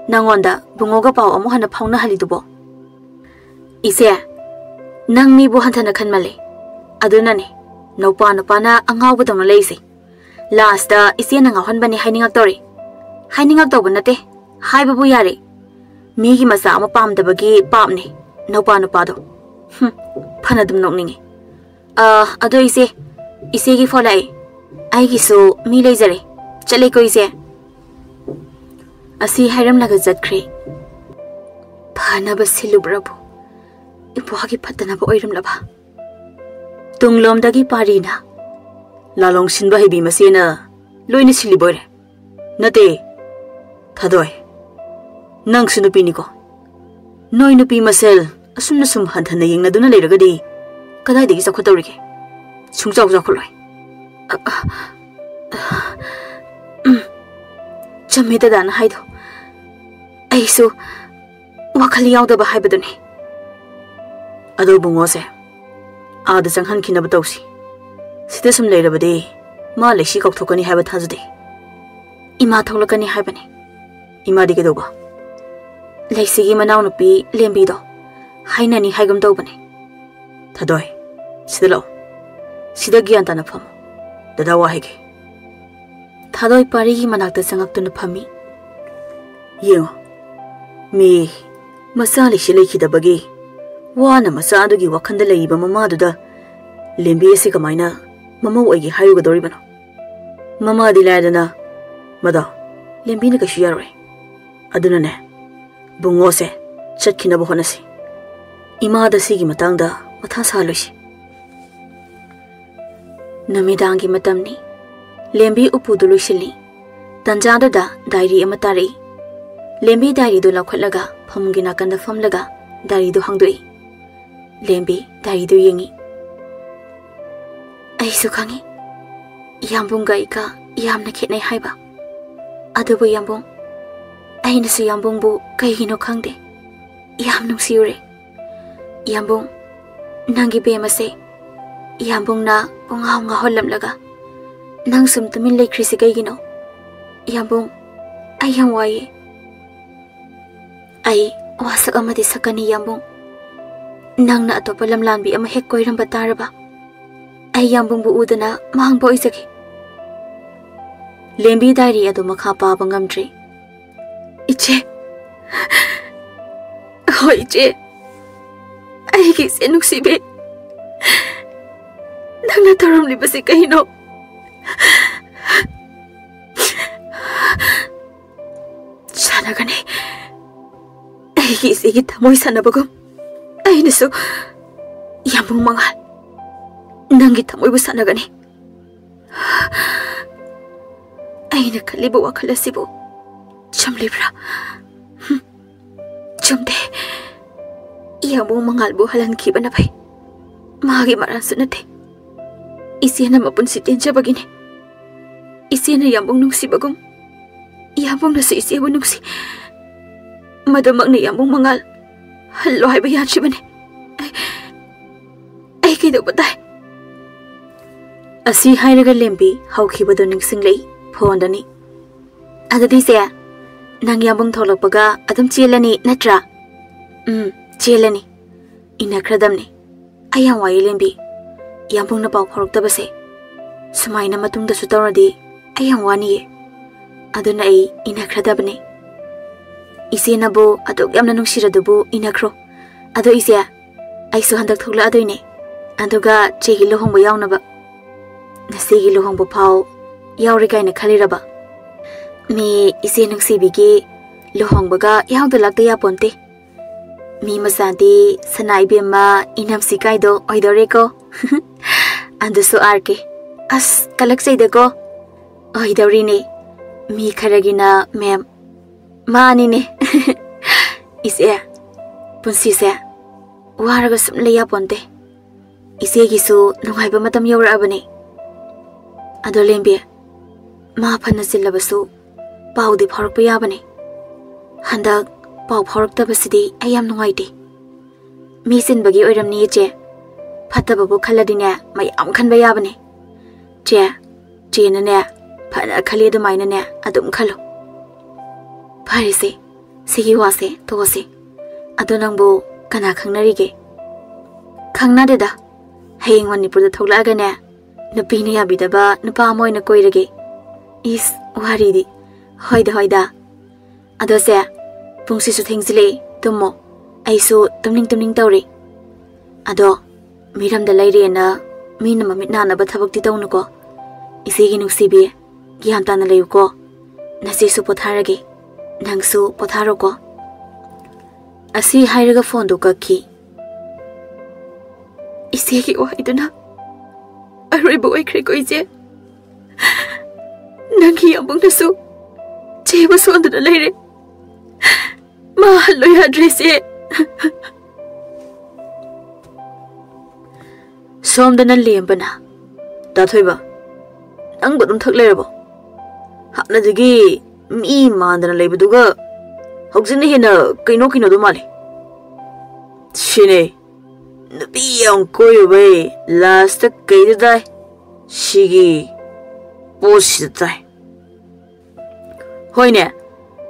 ꯅꯉꯣꯟꯗ ꯕꯨꯡꯉꯣꯒ ꯄꯥꯎ ꯑꯃꯨꯛ ꯍꯟꯅ ꯐꯥꯎꯅꯍꯜꯂꯤꯗꯨꯕꯣ? ꯏꯆꯦ, ꯅꯪ ꯃꯤꯕꯨ ꯍꯟꯊꯅ ꯈꯟꯃꯜꯂꯦ꯫ ꯑꯗꯨꯅꯅꯦ ꯅꯨꯄꯥ ꯅꯨꯄꯥꯅ ꯑꯉꯥꯎꯕꯗꯧꯅ ꯂꯩꯁꯦ꯫ ꯂꯥꯁꯇ ꯏꯆꯦꯅ ꯉꯥꯎꯍꯟꯕꯅꯤ ꯍꯥꯏꯅꯤꯡꯉꯛꯇꯧꯔꯦ꯫ ꯍꯥꯏꯅꯤꯡꯉꯛꯇꯧꯕ ꯅꯠꯇꯦ, ꯍꯥꯏꯕꯕꯨ ꯌꯥꯔꯦ꯫ ꯃꯤꯒꯤ ꯃꯆꯥ ꯑꯃ ꯄꯥꯝꯗꯕꯒꯤ ꯄꯥꯞꯅꯦ ꯅꯨꯄꯥ ꯅꯨꯄꯥꯗꯣ꯫ ꯍꯨꯝ, ꯐꯅ ꯑꯗꯨꯝ ꯅꯣꯛꯅꯤꯡꯉꯤ꯫ ꯑ, ꯑꯗꯣ ꯏꯆꯦ, ꯏꯆꯦꯒꯤ ꯐꯣꯟ ꯂꯥꯛꯑꯦ꯫ ꯑꯩꯒꯤꯁꯨ ꯃꯤ ꯂꯩꯖꯔꯦ꯫ ꯆꯠꯂꯦꯀꯣ ꯏꯆꯦ꯫ ꯑꯁꯤ ꯍꯥꯏꯔꯝꯂꯒ ꯆꯠꯈ꯭ꯔꯦ꯫ ꯈꯟꯅꯕ ꯁꯤꯜꯂꯨꯕ꯭ꯔꯕꯨ ꯏꯄ꯭ꯋꯥꯒꯤ ꯐꯠꯇꯅꯕ ꯑꯣꯏꯔꯝꯂꯕ? ꯇꯨꯡꯂꯣꯝꯗꯒꯤ ꯄꯥꯔꯤꯅ, "ꯂꯥꯂꯣꯡ ꯁꯤꯟꯕ ꯍꯩꯕꯤ ꯃꯆꯦꯅ ꯂꯣꯏꯅ ꯁꯤꯜꯂꯤꯕꯣꯏꯔꯦ꯫ ꯅꯠꯇꯦ, ꯊꯥꯗꯣꯏ, ꯅꯪꯁꯨ ꯅꯨꯄꯤꯅꯤꯀꯣ꯫ ꯅꯣꯏ ꯅꯨꯄꯤ ꯃꯁꯦꯜ ꯑꯁꯨꯝꯅ ꯁꯨꯝ ꯍꯟꯊꯅ ꯌꯦꯡꯅꯗꯨꯅ ꯂꯩꯔꯒꯗꯤ ꯀꯗꯥꯏꯗꯒꯤ ꯆꯥꯎꯈꯠꯇꯧꯔꯤꯒꯦ? ꯁꯨꯡꯆꯥꯎ ꯆꯥꯎꯈꯠꯂꯣꯏ꯫" ꯑ, ꯑ, ꯑ, ꯎꯝ, ꯆꯨꯝꯃꯤ ꯗꯗꯥꯅ ꯍꯥꯏꯗꯣ꯫ ꯑꯩꯁꯨ ꯋꯥꯈꯜ ꯌꯥꯎꯗꯕ ꯍꯥꯏꯕꯗꯨꯅꯤ꯫ ꯑꯗꯣ ꯕꯨꯡꯉꯣꯁꯦ ꯑꯥꯗ ꯆꯪꯍꯟꯈꯤꯅꯕ ꯇꯧꯁꯤ꯫ ꯁꯤꯗ ꯁꯨꯝ ꯂꯩꯔꯕꯗꯤ ꯃꯥ ꯂꯩꯁꯤ ꯀꯥꯎꯊꯣꯛꯀꯅꯤ ꯍꯥꯏꯕ ꯊꯥꯖꯗꯦ꯫ ꯏꯃꯥ ꯊꯣꯛꯂꯛꯀꯅꯤ ꯍꯥꯏꯕꯅꯤ꯫ ꯏꯃꯥꯗꯤ ꯀꯩꯗꯧꯕ? ꯂꯩꯁꯤꯒꯤ ꯃꯅꯥꯎꯅꯨꯄꯤ ꯂꯦꯝꯕꯤꯗꯣ ꯍꯥꯏꯅꯅꯤ ꯍꯥꯏꯒꯨꯝ ꯇꯧꯕꯅꯤ꯫ ꯊꯥꯗꯣꯏ, ꯁꯤꯗ ꯂꯥꯛꯑꯣ꯫ ꯁꯤꯗ ꯒ꯭ꯌꯥꯟ ꯇꯥꯅ ꯐꯝꯃꯣ꯫ ꯗꯗꯥ ꯋꯥ ꯍꯥꯏꯒꯦ꯫ ꯊꯥꯗꯣꯏ ꯄꯥꯔꯤꯒꯤ ꯃꯅꯥꯛꯇ ꯆꯪꯉꯛꯇꯨꯅ ꯐꯝꯃꯤ꯫ ꯌꯦꯡꯉꯣ, ꯃꯤ ꯃꯆꯥ ꯂꯩꯁꯤ ꯂꯩꯈꯤꯗꯕꯒꯤ ꯋꯥꯅ ꯃꯆꯥ ꯑꯗꯨꯒꯤ ꯋꯥꯈꯜꯗ ꯂꯩꯔꯤꯕ ꯃꯃꯥꯗꯨꯗ ꯂꯦꯝꯕꯤ ꯑꯁꯤ ꯀꯃꯥꯏꯅ ꯃꯃꯧ ꯑꯣꯏꯒꯦ ꯍꯥꯏꯔꯨꯒꯗꯧꯔꯤꯕꯅꯣ? ꯃꯃꯥꯗꯤ ꯂꯥꯏꯔꯗꯅ, ꯃꯗꯣ ꯂꯦꯝꯕꯤꯅ ꯀꯩꯁꯨ ꯌꯥꯔꯣꯏ꯫ ꯑꯗꯨꯅꯅꯦ, ꯕꯨꯡꯉꯣꯁꯦ ꯆꯠꯈꯤꯅꯕ ꯍꯣꯠꯅꯁꯤ꯫ ꯏꯃꯥꯗ ꯁꯤꯒꯤ ꯃꯇꯥꯡꯗ ꯃꯊꯥ ꯁꯥꯍꯜꯂꯣꯏꯁꯤ꯫ ꯅꯨꯃꯤꯗꯥꯡꯒꯤ ꯃꯇꯝꯅꯤ꯫ ꯂꯦꯝꯕꯤ ꯎꯄꯨꯗꯨ ꯂꯣꯏꯁꯤꯜꯂꯤ꯫ ꯇꯟꯖꯥꯗꯨꯗ ꯗꯥꯏꯔꯤ ꯑꯃ ꯇꯥꯔꯛꯏ꯫ ꯂꯦꯝꯕꯤ ꯗꯥꯏꯔꯤꯗꯨ ꯂꯧꯈꯠꯂꯒ ꯐꯃꯨꯡꯒꯤ ꯅꯥꯀꯟꯗ ꯐꯝꯂꯒ ꯗꯥꯏꯔꯤꯗꯨ ꯍꯥꯡꯗꯣꯛꯏ꯫ ꯂꯦꯝꯕꯤ ꯗꯥꯏꯔꯤꯗꯨ ꯌꯦꯡꯉꯤ꯫ ꯑꯩꯁꯨ ꯈꯪꯉꯤ, ꯏꯌꯥꯝꯕꯨꯡꯒ ꯑꯩꯒ ꯌꯥꯝꯅ ꯈꯦꯠꯅꯩ ꯍꯥꯏꯕ꯫ ꯑꯗꯨꯕꯨ ꯏꯌꯥꯝꯕꯨꯡ, ꯑꯩꯅꯁꯨ ꯏꯌꯥꯝꯕꯨꯡꯕꯨ ꯀꯩꯒꯤꯅꯣ ꯈꯪꯗꯦ, ꯌꯥꯝ ꯅꯨꯡꯁꯤꯔꯨꯔꯦ꯫ ꯏꯌꯥꯝꯕꯨꯡ, ꯅꯪꯒꯤ ꯕꯦꯝ ꯑꯁꯦ ꯏꯌꯥꯝꯕꯨꯡꯅ ꯄꯨꯡꯉꯥꯎ ꯉꯥꯎꯍꯜꯂꯝꯂꯒ ꯅꯪ ꯁꯨꯝ ꯇꯨꯃꯤꯟ ꯂꯩꯈ꯭ꯔꯤꯁꯤ ꯀꯩꯒꯤꯅꯣ? ꯏꯌꯥꯝꯕꯨꯡ, ꯑꯩ ꯌꯥꯝ ꯋꯥꯏꯌꯦ꯫ ꯑꯩ ꯋꯥꯁꯛ ꯑꯃꯗꯤ ꯁꯛꯀꯅꯤ, ꯏꯌꯥꯝꯕꯨꯡ꯫ ꯅꯪꯅ ꯑꯇꯣꯞꯄ ꯂꯝꯂꯥꯟꯕꯤ ꯑꯃ ꯍꯦꯛ ꯀꯣꯏꯔꯝꯕ ꯇꯥꯔꯕ, ꯑꯩ ꯏꯌꯥꯝꯕꯨꯡꯕꯨ ꯎꯗꯅ ꯃꯥꯡꯕ ꯑꯣꯏꯖꯒꯦ꯫ ꯂꯦꯝꯕꯤ ꯗꯥꯏꯔꯤ ꯑꯗꯨ ꯃꯈꯥ ꯄꯥꯕ ꯉꯝꯗ꯭ꯔꯦ꯫ ꯏꯆꯦ꯫ ꯍꯣꯏ, ꯏꯆꯦ꯫ ꯑꯩꯒꯤ ꯏꯆꯦ ꯅꯨꯡꯁꯤꯕꯤ꯫ ꯅꯪꯅ ꯇꯧꯔꯝꯂꯤꯕꯁꯤ ꯀꯩꯅꯣ? ꯁꯥꯟꯅꯒꯅꯤ꯫ ꯑꯩꯒꯤ ꯏꯆꯦꯒꯤ ꯊꯃꯣꯏ ꯁꯥꯟꯅꯕꯒꯨꯝ ꯑꯩꯅꯁꯨ ꯌꯥꯝꯕꯨꯡ ꯃꯉꯥꯜ, ꯅꯪꯒꯤ ꯊꯃꯣꯏꯕꯨ ꯁꯥꯟꯅꯒꯅꯤ꯫ ꯑꯩꯅ ꯈꯜꯂꯤꯕ ꯋꯥꯈꯜ ꯑꯁꯤꯕꯨ ꯆꯨꯝꯂꯤꯕ꯭ꯔꯥ? ꯍꯨꯝ, ꯆꯨꯝꯗꯦ꯫ ꯌꯥꯝꯕꯨꯡ ꯃꯉꯥꯜꯕꯨ ꯍꯜꯍꯟꯈꯤꯕꯅ ꯐꯩ꯫ ꯃꯥꯒꯤ ꯃꯔꯥꯟꯁꯨ ꯅꯠꯇꯦ꯫ ꯏꯆꯦꯅ ꯃꯄꯨꯟꯁꯤ ꯇꯦꯟꯖꯕꯒꯤꯅꯤ꯫ ꯏꯆꯦꯅ ꯌꯥꯝꯕꯨꯡ ꯅꯨꯡꯁꯤꯕꯒꯨꯝ ꯌꯥꯝꯕꯨꯡꯅꯁꯨ ꯏꯆꯦꯕꯨ ꯅꯨꯡꯁꯤ꯫ ꯃꯗꯨꯃꯛꯅ ꯌꯥꯝꯕꯨꯡ ꯃꯉꯥꯜ ꯍꯜꯂꯣ ꯍꯥꯏꯕ ꯌꯥꯗ꯭ꯔꯤꯕꯅꯤ꯫ ꯑꯩ, ꯑꯩ ꯀꯩꯗꯧꯕ ꯇꯥꯏ? ꯑꯁꯤ ꯍꯥꯏꯔꯒ ꯂꯦꯝꯕꯤ ꯍꯧꯈꯤꯕꯗꯨ ꯅꯤꯡꯁꯤꯡꯂꯛꯏ ꯐꯣꯟꯗꯅꯤ꯫ "ꯑꯗꯨꯗꯤ ꯆꯦ, ꯅꯪ ꯌꯥꯝꯕꯨꯡ ꯊꯣꯛꯂꯛꯄꯒ ꯑꯗꯨꯝ ꯆꯦꯜꯂꯅꯤ ꯅꯠꯇ꯭ꯔꯥ?" "ꯎꯝ, ꯆꯦꯜꯂꯅꯤ꯫ ꯏꯟꯅꯈ꯭ꯔꯗꯝꯅꯤ꯫ ꯑꯩ ꯌꯥꯝ ꯋꯥꯏꯌꯦ ꯂꯦꯝꯕꯤ꯫ ꯌꯥꯝꯕꯨꯡꯅ ꯄꯥꯎ ꯐꯥꯎꯔꯛꯇꯕꯁꯦ꯫ ꯁꯨꯃꯥꯏꯅ ꯃꯇꯨꯡꯗꯁꯨ ꯇꯧꯔꯗꯤ ꯑꯩ ꯌꯥꯝ ꯋꯥꯅꯤꯌꯦ꯫ ꯑꯗꯨꯅ ꯑꯩ ꯏꯟꯅꯈ꯭ꯔꯗꯕꯅꯤ꯫ ꯏꯆꯦꯅꯕꯨ ꯑꯗꯨꯛ ꯌꯥꯝꯅ ꯅꯨꯡꯁꯤꯔꯗꯨꯕꯨ ꯏꯟꯅꯈ꯭ꯔꯣ꯫ ꯑꯗꯣ ꯏꯆꯦ, ꯑꯩꯁꯨ ꯍꯟꯗꯛ ꯊꯣꯛꯂꯛꯑꯗꯣꯏꯅꯦ꯫ ꯑꯗꯨꯒ ꯆꯦꯒꯤ ꯂꯨꯍꯣꯡꯕ ꯌꯥꯎꯅꯕ꯫ ꯅꯆꯦꯒꯤ ꯂꯨꯍꯣꯡꯕ ꯐꯥꯎ ꯌꯥꯎꯔꯦ ꯀꯥꯏꯅ ꯈꯜꯂꯤꯔꯕ? ꯃꯤ ꯏꯆꯦ ꯅꯨꯡꯁꯤꯕꯤꯒꯤ ꯂꯨꯍꯣꯡꯕꯒ ꯌꯥꯎꯗ ꯂꯥꯛꯇ ꯌꯥꯄꯣꯟꯇꯦ꯫ ꯃꯤ ꯃꯆꯥꯗꯤ ꯁꯅꯥ ꯏꯕꯦꯝꯃ ꯏꯅꯝꯁꯤ ꯀꯥꯏꯗꯣ ꯑꯣꯏꯗꯧꯔꯦꯀꯣ꯫ ꯑꯗꯨꯁꯨ ꯑꯥꯔ ꯀꯦ꯫ ꯑꯁ, ꯀꯂꯛꯆꯩꯗꯀꯣ꯫ ꯑꯣꯏꯗꯧꯔꯤꯅꯦ꯫ ꯃꯤ ꯈꯔꯒꯤꯅ ꯃꯦꯝ꯫ ꯃꯥꯅꯤꯅꯦ꯫ ꯏꯆꯦ, ꯄꯨꯟꯁꯤꯁꯦ ꯋꯥꯔꯒ ꯁꯨꯝ ꯂꯩ ꯌꯥꯄꯣꯟꯇꯦ꯫ ꯏꯆꯦꯒꯤꯁꯨ ꯅꯨꯡꯉꯥꯏꯕ ꯃꯇꯝ ꯌꯧꯔꯛꯑꯕꯅꯦ꯫ ꯑꯗꯣ ꯂꯦꯝꯕꯤ, ꯃꯥ ꯐꯅ ꯆꯤꯜꯂꯕꯁꯨ ꯄꯥꯎꯗꯤ ꯐꯥꯎꯔꯛꯄ ꯌꯥꯕꯅꯦ꯫ ꯍꯟꯗꯛ ꯄꯥꯎ ꯐꯥꯎꯔꯛꯇꯕꯁꯤꯗꯤ ꯑꯩ ꯌꯥꯝ ꯅꯨꯡꯉꯥꯏꯇꯦ꯫ ꯃꯤ ꯆꯤꯟꯕꯒꯤ ꯑꯣꯏꯔꯝꯅꯤ ꯏꯆꯦ꯫ ꯐꯠꯇꯕꯕꯨ ꯈꯜꯂꯗꯤꯅꯦ ꯃꯌꯥꯝ ꯈꯟꯕ ꯌꯥꯕꯅꯦ꯫ ꯆꯦ, ꯆꯦꯅꯅꯦ ꯐꯅ ꯈꯜꯂꯤ ꯑꯗꯨꯃꯥꯏꯅꯅꯦ ꯑꯗꯨꯝ ꯈꯜꯂꯨ꯫ ꯐꯔꯦꯁꯦ, ꯁꯤꯒꯤ ꯋꯥꯁꯦ ꯇꯣꯛꯑꯁꯤ꯫ ꯑꯗꯣ ꯅꯪꯕꯨ ꯀꯅꯥ ꯈꯪꯅꯔꯤꯒꯦ? ꯈꯪꯅꯗꯦꯗ꯫ ꯍꯌꯦꯡ ꯃꯅꯤꯄꯨꯔꯗ ꯊꯣꯛꯂꯛꯑꯒꯅꯦ ꯅꯨꯄꯤꯅ ꯌꯥꯕꯤꯗꯕ ꯅꯨꯄꯥ ꯑꯃ ꯑꯣꯏꯅ ꯀꯣꯏꯔꯒꯦ꯫ ꯏꯁ, ꯋꯥꯔꯤꯗꯤ꯫ ꯍꯣꯏꯗ, ꯍꯣꯏꯗ꯫ ꯑꯗꯣ ꯁꯦ, ꯄꯨꯡꯁꯤꯁꯨ ꯊꯦꯡꯖꯤꯜꯂꯛꯑꯦ, ꯇꯨꯝꯃꯣ꯫ ꯑꯩꯁꯨ ꯇꯨꯝꯅꯤꯡ ꯇꯨꯝꯅꯤꯡ ꯇꯧꯔꯦ꯫ ꯑꯗꯣ ꯃꯤꯔꯝꯗ ꯂꯩꯔꯦꯅ ꯃꯤꯅ ꯃꯃꯤꯠ ꯅꯥꯅꯕ ꯊꯕꯛꯇꯤ ꯇꯧꯅꯨꯀꯣ꯫ ꯏꯆꯦꯒꯤ ꯅꯨꯡꯁꯤꯕꯤ, ꯒ꯭ꯌꯥꯟ ꯇꯥꯅ ꯂꯩꯌꯨꯀꯣ꯫ ꯅꯆꯦꯁꯨ ꯄꯣꯊꯥꯔꯒꯦ, ꯅꯪꯁꯨ ꯄꯣꯊꯥꯔꯣꯀꯣ꯫ ꯑꯁꯤ ꯍꯥꯏꯔꯒ ꯐꯣꯟꯗꯨ ꯀꯛꯈꯤ꯫ "ꯏꯆꯦꯒꯤ ꯋꯥꯍꯩꯗꯨꯅ ꯑꯔꯣꯏꯕ ꯑꯣꯏꯈ꯭ꯔꯦꯀꯣ ꯏꯆꯦ꯫ ꯅꯪꯒꯤ ꯌꯥꯝꯕꯨꯡꯅꯁꯨ ꯆꯦꯕꯨ ꯁꯣꯟꯗꯨꯅ ꯂꯩꯔꯦ꯫ ꯃꯥ ꯍꯜꯂꯣ ꯌꯥꯗ꯭ꯔꯦ ꯏꯆꯦ꯫" ꯁꯣꯝꯗꯅ ꯂꯦꯝꯕꯅ, "ꯗꯥ ꯊꯣꯏꯕ, ꯅꯪꯕꯨ ꯑꯗꯨꯝ ꯊꯛ ꯂꯩꯔꯕꯣ? ꯍꯥꯟꯅꯗꯒꯤ ꯃꯤ ꯃꯥꯟꯗꯅ ꯂꯩꯕꯗꯨꯒ ꯍꯧꯖꯤꯛꯅ ꯍꯦꯟꯅ ꯀꯩꯅꯣ ꯀꯩꯅꯣꯗꯣ ꯃꯥꯜꯂꯤ꯫" "ꯁꯤꯅꯦ, ꯅꯨꯄꯤ ꯌꯥꯝ ꯀꯣꯏꯔꯨꯕꯩ ꯂꯥꯁꯇ ꯀꯩꯗ ꯇꯥꯏ? ꯁꯤꯒꯤ ꯄꯣꯠꯁꯤꯗ ꯇꯥꯏ꯫ ꯍꯣꯏꯅꯦ,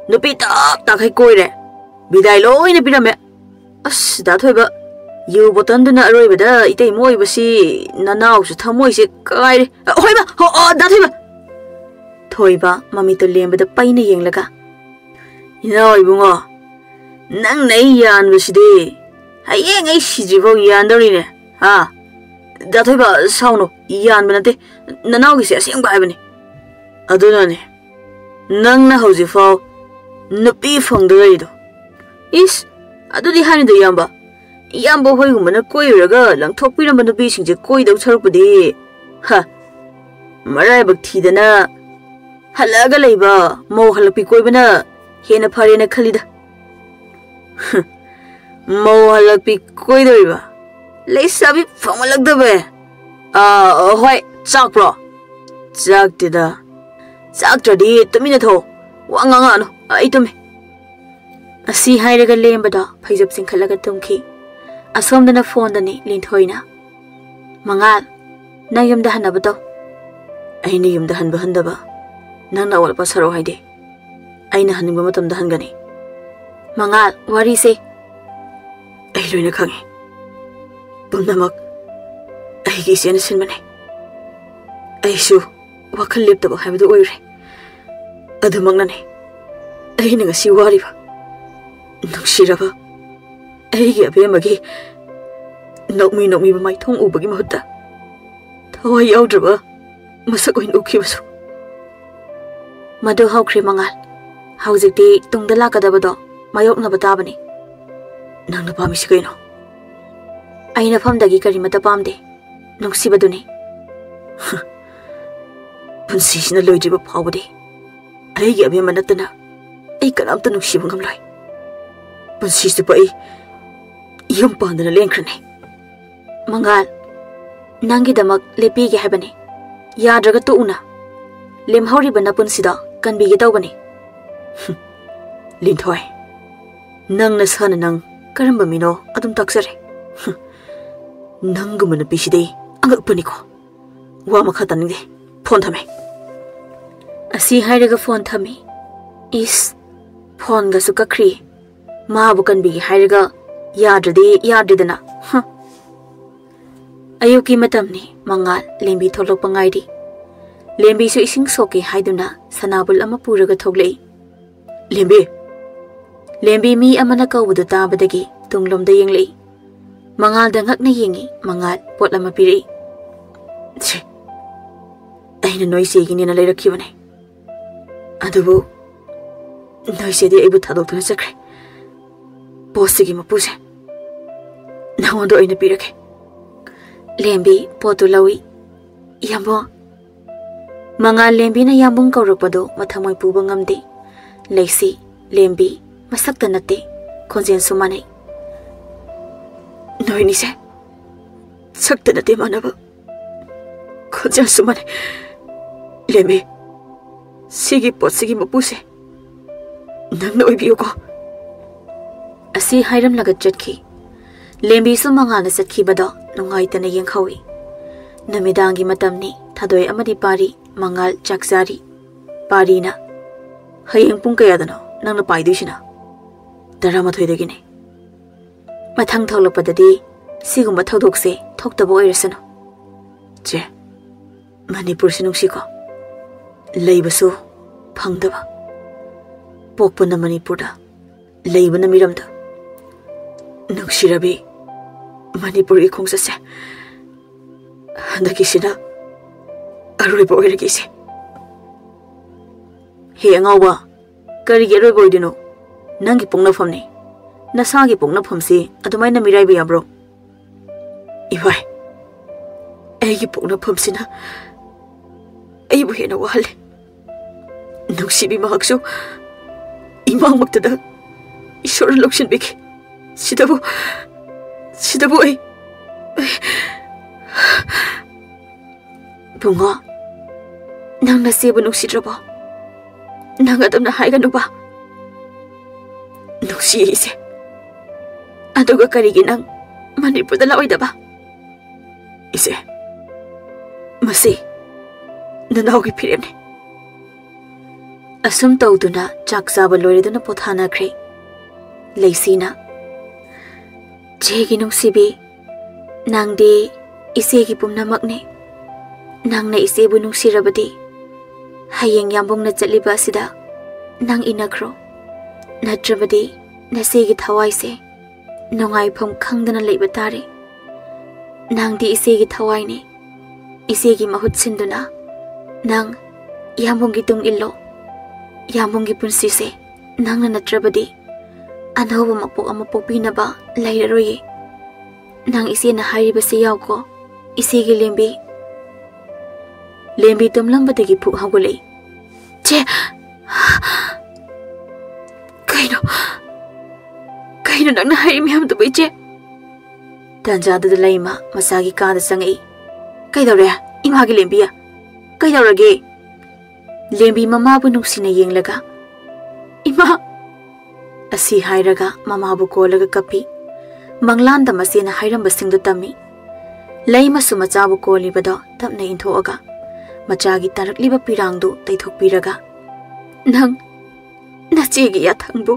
ꯅꯨꯄꯤ ꯇꯥꯞ ꯇꯥꯈꯩ ꯀꯣꯏꯔꯦ, ꯕꯤꯗꯥꯏ ꯂꯣꯏꯅ ꯄꯤꯔꯝꯃꯦ꯫ ꯑꯁ, ꯗꯥ ꯊꯣꯏꯕ, ꯌꯨ ꯕꯣꯇꯜꯗꯨꯅ ꯑꯔꯣꯏꯕꯗ ꯏꯇꯩꯃ ꯑꯣꯏꯕꯁꯤ ꯅꯅꯥꯎꯁꯨ ꯊꯃꯣꯏꯁꯦ ꯀꯥꯏꯔꯦ꯫" "ꯑ, ꯍꯣꯏꯕ, ꯍꯣ, ꯑ, ꯗꯥ ꯊꯣꯏꯕ꯫" ꯊꯣꯏꯕ ꯃꯃꯤꯠꯇꯨ ꯂꯦꯝꯕꯗ ꯄꯩꯅ ꯌꯦꯡꯂꯒ, "ꯏꯅꯥꯎ ꯏꯕꯨꯡꯉꯣ, ꯅꯪꯅ ꯑꯩ ꯌꯥꯟꯕꯁꯤꯗꯤ ꯍꯌꯦꯡ ꯑꯩ ꯁꯤꯗ꯭ꯔꯤꯐꯥꯎ ꯌꯥꯟꯗꯧꯔꯤꯅꯦ, ꯍꯥ? ꯗꯥ ꯊꯣꯏꯕ, ꯁꯥꯎꯅꯨ, ꯌꯥꯟꯕ ꯅꯠꯇꯦ, ꯅꯅꯥꯎꯒꯤꯁꯦ ꯑꯁꯦꯡꯕ ꯍꯥꯏꯕꯅꯤ꯫ ꯑꯗꯨꯅꯅꯦ, ꯅꯪꯅ ꯍꯧꯖꯤꯛꯐꯥꯎ ꯅꯨꯄꯤ ꯐꯪꯗ ꯂꯩꯔꯤꯗꯣ꯫" "ꯏꯁ, ꯑꯗꯨꯗꯤ ꯍꯥꯏꯅꯨꯗ ꯏꯌꯥꯝꯕ꯫ ꯏꯌꯥꯝꯕ ꯍꯣꯏꯒꯨꯝꯕꯅ ꯀꯣꯏꯔꯨꯔꯒ ꯂꯪꯊꯣꯛꯄꯤꯔꯝꯕ ꯅꯨꯄꯤꯁꯤꯡꯁꯦ ꯀꯣꯏꯗꯧ ꯁꯔꯨꯛꯄꯨꯗꯤ, ꯍ, ꯃꯔꯥꯏꯕꯛ ꯊꯤꯗꯅ ꯍꯜꯂꯛꯑꯒ ꯂꯩꯕ ꯃꯧ ꯍꯜꯂꯛꯄꯤ ꯀꯣꯏꯕꯅ ꯍꯦꯟꯅ ꯐꯔꯦꯅ ꯈꯜꯂꯤꯗ꯫" "ꯃꯧ ꯍꯜꯂꯛꯄꯤ ꯀꯣꯏꯗꯧꯔꯤꯕ? ꯂꯩꯁꯥꯕꯤ ꯐꯪꯍꯜꯂꯛꯇꯕ? ꯑꯥ, ꯍꯣꯏ, ꯆꯥꯛꯄ꯭ꯔꯣ?" "ꯆꯥꯛꯇꯦꯗ꯫ ꯆꯥꯛꯇ꯭ꯔꯗꯤ ꯇꯨꯃꯤꯟꯅ ꯊꯣꯛꯑꯣ꯫ ꯋꯥ ꯉꯥꯡꯉꯛꯑꯅꯨ꯫ ꯑꯩ ꯇꯨꯝꯃꯦ꯫" ꯑꯁꯤ ꯍꯥꯏꯔꯒ ꯂꯦꯝꯕꯗꯣ ꯐꯩꯖꯨꯞ ꯆꯤꯡꯈꯠꯂꯒ ꯇꯨꯝꯈꯤ꯫ ꯑꯁꯣꯝꯗꯅ ꯐꯣꯟꯗꯅꯤ ꯂꯤꯟꯊꯣꯏꯅ, "ꯃꯉꯥꯜ, ꯅꯪ ꯌꯨꯝꯗ ꯍꯟꯅꯕ ꯇꯧ꯫" "ꯑꯩꯅ ꯌꯨꯝꯗ ꯍꯟꯕ ꯍꯟꯗꯕ ꯅꯪꯅ ꯑꯋꯥꯠ ꯑꯄꯥ ꯁꯥꯔꯛꯑꯣ ꯍꯥꯏꯗꯦ꯫ ꯑꯩꯅ ꯍꯟꯅꯤꯡꯕ ꯃꯇꯝꯗ ꯍꯟꯒꯅꯤ꯫" "ꯃꯉꯥꯜ, ꯋꯥꯔꯤꯁꯦ꯫" "ꯑꯩ ꯂꯣꯏꯅ ꯈꯪꯉꯤ꯫ ꯄꯨꯝꯅꯃꯛ ꯑꯩꯒꯤ ꯏꯆꯦꯅ ꯁꯤꯟꯕꯅꯤ꯫ ꯑꯩꯁꯨ ꯋꯥꯈꯜ ꯂꯦꯞꯇꯕ ꯍꯥꯏꯕꯗꯨ ꯑꯣꯏꯔꯦ꯫ ꯑꯗꯨꯃꯛꯅꯅꯤ ꯑꯩꯅ ꯉꯁꯤ ꯋꯥꯔꯤꯕ꯫ ꯅꯨꯡꯁꯤꯔꯕ ꯑꯩꯒꯤ ꯑꯕꯦꯝꯃꯒꯤ ꯅꯣꯛꯃꯤ ꯅꯣꯛꯃꯤꯕ ꯃꯥꯏꯊꯣꯡ ꯎꯕꯒꯤ ꯃꯍꯨꯠꯇ ꯊꯋꯥꯏ ꯌꯥꯎꯗ꯭ꯔꯕ ꯃꯁꯛ ꯑꯣꯏꯅ ꯎꯈꯤꯕꯁꯨ꯫" "ꯃꯗꯨ ꯍꯧꯈ꯭ꯔꯦ ꯃꯉꯥꯜ꯫ ꯍꯧꯖꯤꯛꯇꯤ ꯇꯨꯡꯗ ꯂꯥꯛꯀꯗꯕꯗꯣ ꯃꯥꯌꯣꯛꯅꯕ ꯇꯥꯕꯅꯤ꯫ ꯅꯪꯅ ꯄꯥꯝꯃꯤꯁꯤ ꯀꯩꯅꯣ? ꯑꯩ ꯅꯐꯝꯗꯒꯤ ꯀꯔꯤꯃꯠꯇ ꯄꯥꯝꯗꯦ, ꯅꯨꯡꯁꯤꯕꯗꯨꯅꯤ꯫ ꯄꯨꯟꯁꯤꯁꯤꯅ ꯂꯣꯏꯗ꯭ꯔꯤꯕ ꯐꯥꯎꯕꯗꯤ ꯑꯩꯒꯤ ꯑꯕꯦꯝꯃ ꯅꯠꯇꯅ ꯑꯩ ꯀꯅꯥꯝꯇ ꯅꯨꯡꯁꯤꯕ ꯉꯝꯂꯣꯏ꯫ ꯄꯨꯟꯁꯤ ꯆꯨꯞꯄ ꯑꯩ ꯌꯨꯝ ꯄꯥꯟꯗꯅ ꯂꯦꯟꯈ꯭ꯔꯅꯤ꯫ ꯃꯉꯥꯜ, ꯅꯪꯒꯤꯗꯃꯛ ꯂꯦꯞꯄꯤꯒꯦ ꯍꯥꯏꯕꯅꯤ꯫ ꯌꯥꯗ꯭ꯔꯒ ꯇꯣꯛꯎꯅ꯫ ꯂꯦꯝꯍꯧꯔꯤꯕ ꯅꯄꯨꯟꯁꯤꯗꯣ ꯀꯟꯕꯤꯒꯦ ꯇꯧꯕꯅꯤ꯫ ꯂꯤꯟꯊꯣꯏ, ꯅꯪ ꯅꯁꯥꯅ ꯅꯪ ꯀꯔꯝꯕ ꯃꯤꯅꯣ ꯑꯗꯨꯝ ꯇꯥꯛꯆꯔꯦ꯫ ꯅꯪꯒꯨꯝꯕ ꯅꯨꯄꯤꯁꯤꯗꯤ ꯑꯉꯛꯄꯅꯤꯀꯣ꯫ ꯋꯥ ꯃꯈꯥ ꯇꯥꯅꯤꯡꯗꯦ꯫ ꯐꯣꯟ ꯊꯝꯃꯦ꯫ ꯑꯁꯤ ꯍꯥꯏꯔꯒ ꯐꯣꯟ ꯊꯝꯃꯤ꯫ ꯏꯁ, ꯐꯣꯟꯒꯁꯨ ꯀꯛꯈ꯭ꯔꯤ꯫ ꯃꯥꯕꯨ ꯀꯟꯕꯤꯒꯦ ꯍꯥꯏꯔꯒ ꯌꯥꯗ꯭ꯔꯗꯤ ꯌꯥꯗ꯭ꯔꯦꯗꯅ꯫ ꯍ꯫ ꯑꯌꯨꯛꯀꯤ ꯃꯇꯝꯅꯤ꯫ ꯃꯉꯥꯜ ꯂꯦꯝꯕꯤ ꯊꯣꯛꯂꯛꯄ ꯉꯥꯏꯔꯤ꯫ ꯂꯦꯝꯕꯤꯁꯨ ꯏꯁꯤꯡ ꯁꯣꯛꯀꯦ ꯍꯥꯏꯗꯨꯅ ꯁꯅꯥꯕꯨꯜ ꯑꯃ ꯄꯨꯔꯒ ꯊꯣꯛꯂꯛꯏ꯫ ꯂꯦꯝꯕꯤ! ꯂꯦꯝꯕꯤ ꯃꯤ ꯑꯃꯅ ꯀꯧꯕꯗꯨ ꯇꯥꯕꯗꯒꯤ ꯇꯨꯡꯂꯣꯝꯗ ꯌꯦꯡꯂꯛꯏ꯫ ꯃꯉꯥꯜꯗ ꯉꯛꯅ ꯌꯦꯡꯉꯤ꯫ ꯃꯉꯥꯜ ꯄꯣꯠ ꯑꯃ ꯄꯤꯔꯛꯏ꯫ "ꯁꯦ, ꯑꯩꯅ ꯅꯣꯏ ꯆꯦꯒꯤꯅꯦꯅ ꯂꯩꯔꯛꯈꯤꯕꯅꯦ꯫ ꯑꯗꯨꯕꯨ ꯅꯣꯏ ꯆꯦꯗꯤ ꯑꯩꯕꯨ ꯊꯥꯗꯣꯛꯇꯨꯅ ꯆꯠꯈ꯭ꯔꯦ꯫ ꯄꯣꯠꯁꯤꯒꯤ ꯃꯄꯨꯁꯦ ꯅꯉꯣꯟꯗ ꯑꯣꯏꯅ ꯄꯤꯔꯒꯦ꯫" ꯂꯦꯝꯕꯤ ꯄꯣꯠꯇꯨ ꯂꯧꯏ꯫ "ꯏꯌꯥꯝꯕ꯫" ꯃꯉꯥꯜ ꯂꯦꯝꯕꯤꯅ ꯌꯥꯝꯕꯨꯡ ꯀꯧꯔꯛꯄꯗꯨ ꯃꯊꯃꯣꯏ ꯄꯨꯕ ꯉꯝꯗꯦ꯫ ꯂꯩꯁꯤ, ꯂꯦꯝꯕꯤ, ꯃꯁꯛꯇ ꯅꯠꯇꯦ, ꯈꯣꯟꯖꯦꯜꯁꯨ ꯃꯥꯟꯅꯩ꯫ "ꯅꯣꯏꯅꯤꯁꯦ ꯁꯛꯇ ꯅꯠꯇꯦ ꯃꯥꯟꯅꯕ, ꯈꯣꯟꯖꯦꯜꯁꯨ ꯃꯥꯟꯅꯩ꯫ ꯂꯦꯝꯕꯤ, ꯁꯤꯒꯤ ꯄꯣꯠꯁꯤꯒꯤ ꯃꯄꯨꯁꯦ ꯅꯪꯅ ꯑꯣꯏꯕꯤꯌꯨꯀꯣ꯫" ꯑꯁꯤ ꯍꯥꯏꯔꯝꯂꯒ ꯆꯠꯈꯤ꯫ ꯂꯦꯝꯕꯤꯁꯨ ꯃꯉꯥꯜꯅ ꯆꯠꯈꯤꯕꯗꯣ ꯅꯨꯡꯉꯥꯏꯇꯅ ꯌꯦꯡꯍꯧꯏ꯫ ꯅꯨꯃꯤꯗꯥꯡꯒꯤ ꯃꯇꯝꯅꯤ꯫ ꯊꯥꯗꯣꯏ ꯑꯃꯗꯤ ꯄꯥꯔꯤ꯫ ꯃꯉꯥꯜ ꯆꯥꯛ ꯆꯥꯔꯤ꯫ ꯄꯥꯔꯤꯅ, "ꯍꯌꯦꯡ ꯄꯨꯡ ꯀꯌꯥꯗꯅꯣ ꯅꯪꯅ ꯄꯥꯏꯗꯣꯏꯁꯤꯅ?" "ꯇꯔꯥꯃꯥꯊꯣꯏꯗꯒꯤꯅꯦ꯫ ꯃꯊꯪ ꯊꯣꯛꯂꯛꯄꯗꯗꯤ ꯁꯤꯒꯨꯝꯕ ꯊꯧꯗꯣꯛꯁꯦ ꯊꯣꯛꯇꯕ ꯑꯣꯏꯔꯁꯅꯨ꯫" ꯆꯦ, ꯃꯅꯤꯄꯨꯔꯁꯤ ꯅꯨꯡꯁꯤꯀꯣ꯫ ꯂꯩꯕꯁꯨ ꯐꯪꯗꯕ꯫ ꯄꯣꯛꯄꯅ ꯃꯅꯤꯄꯨꯔꯗ, ꯂꯩꯕꯅ ꯃꯤꯔꯝꯗ꯫ ꯅꯨꯡꯁꯤꯔꯕꯤ ꯃꯅꯤꯄꯨꯔꯒꯤ ꯈꯣꯡꯆꯠꯁꯦ ꯍꯟꯗꯛꯀꯤꯁꯤꯅ ꯑꯔꯣꯏꯕ ꯑꯣꯏꯔꯒꯦ ꯏꯆꯦ꯫ ꯍꯦ ꯑꯉꯥꯎꯕ, ꯀꯔꯤꯒꯤ ꯑꯔꯣꯏꯕ ꯑꯣꯏꯗꯣꯏꯅꯣ? ꯅꯪꯒꯤ ꯄꯣꯛꯅꯐꯝꯅꯤ꯫ ꯅꯁꯥꯒꯤ ꯄꯣꯛꯅꯐꯝꯁꯤ ꯑꯗꯨꯃꯥꯏꯅ ꯃꯤꯔꯥꯏꯕ ꯌꯥꯕ꯭ꯔꯣ? ꯏꯚꯥꯏ, ꯑꯩꯒꯤ ꯄꯣꯛꯅꯐꯝꯁꯤꯅ ꯑꯩꯕꯨ ꯍꯦꯟꯅ ꯋꯥꯍꯜꯂꯦ꯫ ꯅꯨꯡꯁꯤꯕꯤ ꯃꯍꯥꯛꯁꯨ ꯏꯃꯥꯃꯛꯇꯗ ꯏꯁꯣꯔꯅ ꯂꯧꯁꯤꯟꯕꯤꯈꯤ꯫ ꯁꯤꯗꯕꯨ, ꯁꯤꯗꯕꯨ ꯑꯩ, ꯑꯩ, ꯕꯨꯡꯉꯣ, ꯅꯪ ꯅꯆꯦꯕꯨ ꯅꯨꯡꯁꯤꯗ꯭ꯔꯕꯣ? ꯅꯪ ꯑꯗꯨꯝꯅ ꯍꯥꯏꯒꯅꯨꯕ꯫ ꯅꯨꯡꯁꯤꯌꯦ ꯏꯆꯦ꯫ ꯑꯗꯨꯒ ꯀꯔꯤꯒꯤ ꯅꯪ ꯃꯅꯤꯄꯨꯔꯗ ꯂꯥꯛꯑꯣꯏꯗꯕ? ꯏꯆꯦ, ꯃꯁꯤ ꯅꯅꯥꯎꯒꯤ ꯐꯤꯔꯦꯞꯅꯤ꯫ ꯑꯁꯨꯝ ꯇꯧꯗꯨꯅ ꯆꯥꯛ ꯆꯥꯕ ꯂꯣꯏꯔꯗꯨꯅ ꯄꯣꯊꯥꯅꯈ꯭ꯔꯦ꯫ ꯂꯩꯁꯤꯅ, "ꯆꯦꯒꯤ ꯅꯨꯡꯁꯤꯕꯤ, ꯅꯪꯗꯤ ꯏꯆꯦꯒꯤ ꯄꯨꯝꯅꯃꯛꯅꯤ꯫ ꯅꯪꯅ ꯏꯆꯦꯕꯨ ꯅꯨꯡꯁꯤꯔꯕꯗꯤ, ꯍꯌꯦꯡ ꯌꯥꯝꯕꯨꯡꯅ ꯆꯠꯂꯤꯕ ꯑꯁꯤꯗ ꯅꯪ ꯏꯟꯅꯈ꯭ꯔꯣ꯫ ꯅꯠꯇ꯭ꯔꯕꯗꯤ ꯅꯆꯦꯒꯤ ꯊꯋꯥꯏꯁꯦ ꯅꯨꯡꯉꯥꯏꯐꯝ ꯈꯪꯗꯅ ꯂꯩꯕ ꯇꯥꯔꯦ꯫ ꯅꯪꯗꯤ ꯏꯆꯦꯒꯤ ꯊꯋꯥꯏꯅꯤ꯫ ꯏꯆꯦꯒꯤ ꯃꯍꯨꯠ ꯁꯤꯟꯗꯨꯅ ꯅꯪ ꯌꯥꯝꯕꯨꯡꯒꯤ ꯇꯨꯡ ꯏꯜꯂꯣ꯫ ꯌꯥꯝꯕꯨꯡꯒꯤ ꯄꯨꯟꯁꯤꯁꯦ ꯅꯪꯅ ꯅꯠꯇ꯭ꯔꯕꯗꯤ ꯑꯅꯧꯕ ꯃꯄꯣꯛ ꯑꯃ ꯄꯣꯛꯄꯤꯅꯕ ꯂꯩꯔꯔꯣꯏꯌꯦ꯫ ꯅꯪ ꯏꯆꯦꯅ ꯍꯥꯏꯔꯤꯕꯁꯤ ꯌꯥꯎꯀꯣ, ꯏꯆꯦꯒꯤ ꯂꯦꯝꯕꯤ꯫" ꯂꯦꯝꯕꯤ ꯇꯨꯝꯂꯝꯕꯗꯒꯤ ꯐꯨꯛ ꯍꯧꯒꯠꯂꯛꯏ꯫ "ꯆꯦ! ꯀꯩꯅꯣ? ꯀꯩꯅꯣ ꯅꯪꯅ ꯍꯥꯏꯔꯤ ꯃꯌꯥꯝꯗꯨꯕꯨ, ꯏꯆꯦ?" ꯇꯥꯟꯖꯥꯗꯨꯗ ꯂꯩꯃ ꯃꯆꯥꯒꯤ ꯀꯥꯗ ꯆꯪꯉꯛꯏ꯫ "ꯀꯩꯗꯧꯔꯦ, ꯏꯃꯥꯒꯤ ꯂꯦꯝꯕꯤ? ꯀꯩꯗꯧꯔꯒꯦ?" ꯂꯦꯝꯕꯤ ꯃꯃꯥꯕꯨ ꯅꯨꯡꯁꯤꯅ ꯌꯦꯡꯂꯒ, "ꯏꯃꯥ!" ꯑꯁꯤ ꯍꯥꯏꯔꯒ ꯃꯃꯥꯕꯨ ꯀꯣꯜꯂꯒ ꯀꯞꯄꯤ꯫ ꯃꯪꯂꯥꯟꯗ ꯃꯆꯦꯅ ꯍꯥꯏꯔꯝꯕꯁꯤꯡꯗꯨ ꯇꯝꯃꯤ꯫ ꯂꯩꯃꯁꯨ ꯃꯆꯥꯕꯨ ꯀꯣꯜꯂꯤꯕꯗꯣ ꯇꯞꯅ ꯏꯟꯊꯣꯛꯑꯒ ꯃꯆꯥꯒꯤ ꯇꯥꯔꯛꯂꯤꯕ ꯄꯤꯔꯥꯡꯗꯨ ꯇꯩꯊꯣꯛꯄꯤꯔꯒ, "ꯅꯪ ꯅꯆꯦꯒꯤ ꯌꯥꯊꯪꯕꯨ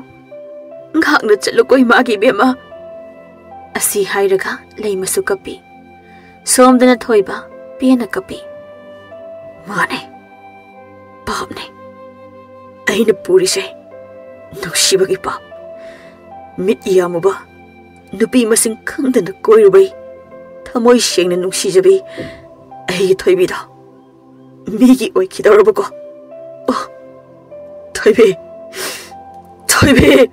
ꯉꯥꯛꯅ ꯆꯠꯂꯨꯀꯣ ꯏꯃꯥꯒꯤ ꯏꯕꯦꯝꯃ!" ꯑꯁꯤ ꯍꯥꯏꯔꯒ ꯂꯩꯃꯁꯨ ꯀꯞꯄꯤ꯫ ꯁꯣꯝꯗꯅ ꯊꯣꯏꯕ ꯄꯦꯟꯅ ꯀꯞꯄꯤ꯫ "ꯃꯥꯅꯦ, ꯄꯥꯞꯅꯦ ꯑꯩꯅ ꯄꯨꯔꯤꯁꯦ, ꯅꯨꯡꯁꯤꯕꯒꯤ ꯄꯥꯞ꯫ ꯃꯤꯠ ꯌꯥꯝꯃꯨꯕ, ꯅꯨꯄꯤ ꯃꯁꯤꯡ ꯈꯪꯗꯅ ꯀꯣꯏꯔꯨꯕꯩ ꯊꯃꯣꯏ ꯁꯦꯡꯅ ꯅꯨꯡꯁꯤꯖꯕꯤ ꯑꯩꯒꯤ ꯊꯣꯏꯕꯤꯗꯣ ꯃꯤꯒꯤ ꯑꯣꯏꯈꯤꯗꯧꯔꯕꯀꯣ꯫ ꯑꯣ, ꯊꯣꯏꯕꯤ, ꯊꯣꯏꯕꯤ!"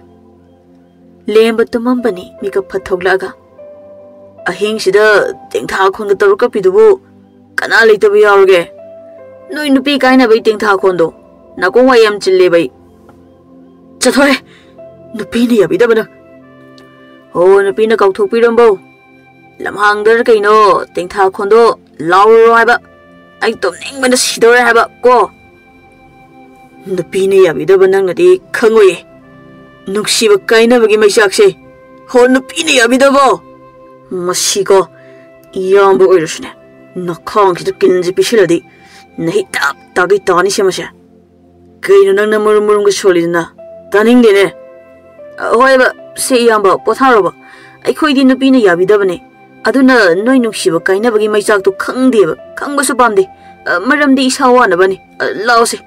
ꯂꯦꯝꯕ ꯇꯨꯝꯃꯝꯕꯅꯤ ꯃꯤꯀꯞ ꯐꯠ ꯊꯣꯛꯂꯛꯑꯒ꯫ "ꯑꯍꯤꯡꯁꯤꯗ ꯇꯦꯡꯊꯥ ꯈꯣꯟꯒ ꯇꯧꯔ ꯀꯞꯄꯤꯗꯨꯕꯨ ꯀꯅꯥ ꯂꯩꯇꯕ ꯌꯥꯎꯔꯒꯦ? ꯅꯣꯏ ꯅꯨꯄꯤ ꯀꯥꯏꯅꯕꯩ ꯇꯦꯡꯊꯥ ꯈꯣꯟꯗꯣ? ꯅꯥꯀꯣꯡ ꯋꯥꯏ ꯌꯥꯝ ꯆꯤꯜꯂꯦꯕ ꯑꯩ꯫" "ꯆꯠꯊꯣꯍꯦ! ꯅꯨꯄꯤꯅ ꯌꯥꯕꯤꯗꯕ ꯅꯪ!" "ꯑꯣ, ꯅꯨꯄꯤꯅ ꯀꯥꯎꯊꯣꯛꯄꯤꯔꯝꯕꯧ꯫ ꯂꯝꯍꯥꯡꯗꯔ ꯀꯩꯅꯣ ꯇꯦꯡꯊꯥ ꯈꯣꯟꯗꯣ ꯂꯥꯎꯔꯨꯔꯣ ꯍꯥꯏꯕ꯫ ꯑꯩ ꯇꯨꯝꯅꯤꯡꯕꯅ ꯁꯤꯗꯧꯔꯦ ꯍꯥꯏꯕ ꯀꯣ!" "ꯅꯨꯄꯤꯅ ꯌꯥꯕꯤꯗꯕ ꯅꯪꯅꯗꯤ ꯈꯪꯉꯣꯏꯌꯦ꯫ ꯅꯨꯡꯁꯤꯕ ꯀꯥꯏꯅꯕꯒꯤ ꯃꯩꯆꯥꯛꯁꯦ꯫ ꯍꯣ, ꯅꯨꯄꯤꯅ ꯌꯥꯕꯤꯗꯕꯣ!" "ꯃꯁꯤꯀꯣ, ꯏꯌꯥꯝꯕ ꯑꯣꯏꯔꯁꯨꯅꯦ, ꯅꯈꯥꯡꯁꯤꯗ ꯀꯤꯟꯁꯦ ꯄꯤꯁꯤꯜꯂꯗꯤ ꯅꯍꯤꯛ ꯇꯥꯛ ꯇꯥꯒꯩ ꯇꯥꯅꯤ ꯁꯦꯝꯃꯁꯦ꯫ ꯀꯩꯅꯣ ꯅꯪꯅ ꯃꯔꯨꯝ ꯃꯔꯨꯝꯒ ꯁꯣꯜꯂꯤꯗꯨꯅ? ꯇꯥꯅꯤꯡꯗꯦꯅꯦ꯫" "ꯍꯣꯏꯕ, ꯁꯦ ꯏꯌꯥꯝꯕ, ꯄꯣꯊꯥꯔꯣꯕ꯫ ꯑꯩꯈꯣꯏꯗꯤ ꯅꯨꯄꯤꯅ ꯌꯥꯕꯤꯗꯕꯅꯦ꯫ ꯑꯗꯨꯅ ꯅꯣꯏ ꯅꯨꯡꯁꯤꯕ ꯀꯥꯏꯅꯕꯒꯤ ꯃꯩꯆꯥꯛꯇꯣ ꯈꯪꯗꯦꯕ, ꯈꯪꯕꯁꯨ ꯄꯥꯝꯗꯦ꯫ ꯑ, ꯃꯔꯝꯗꯤ ꯏꯁꯥ ꯋꯥꯅꯕꯅꯤ꯫ ꯑ, ꯂꯥꯛꯑꯣꯁꯦ꯫"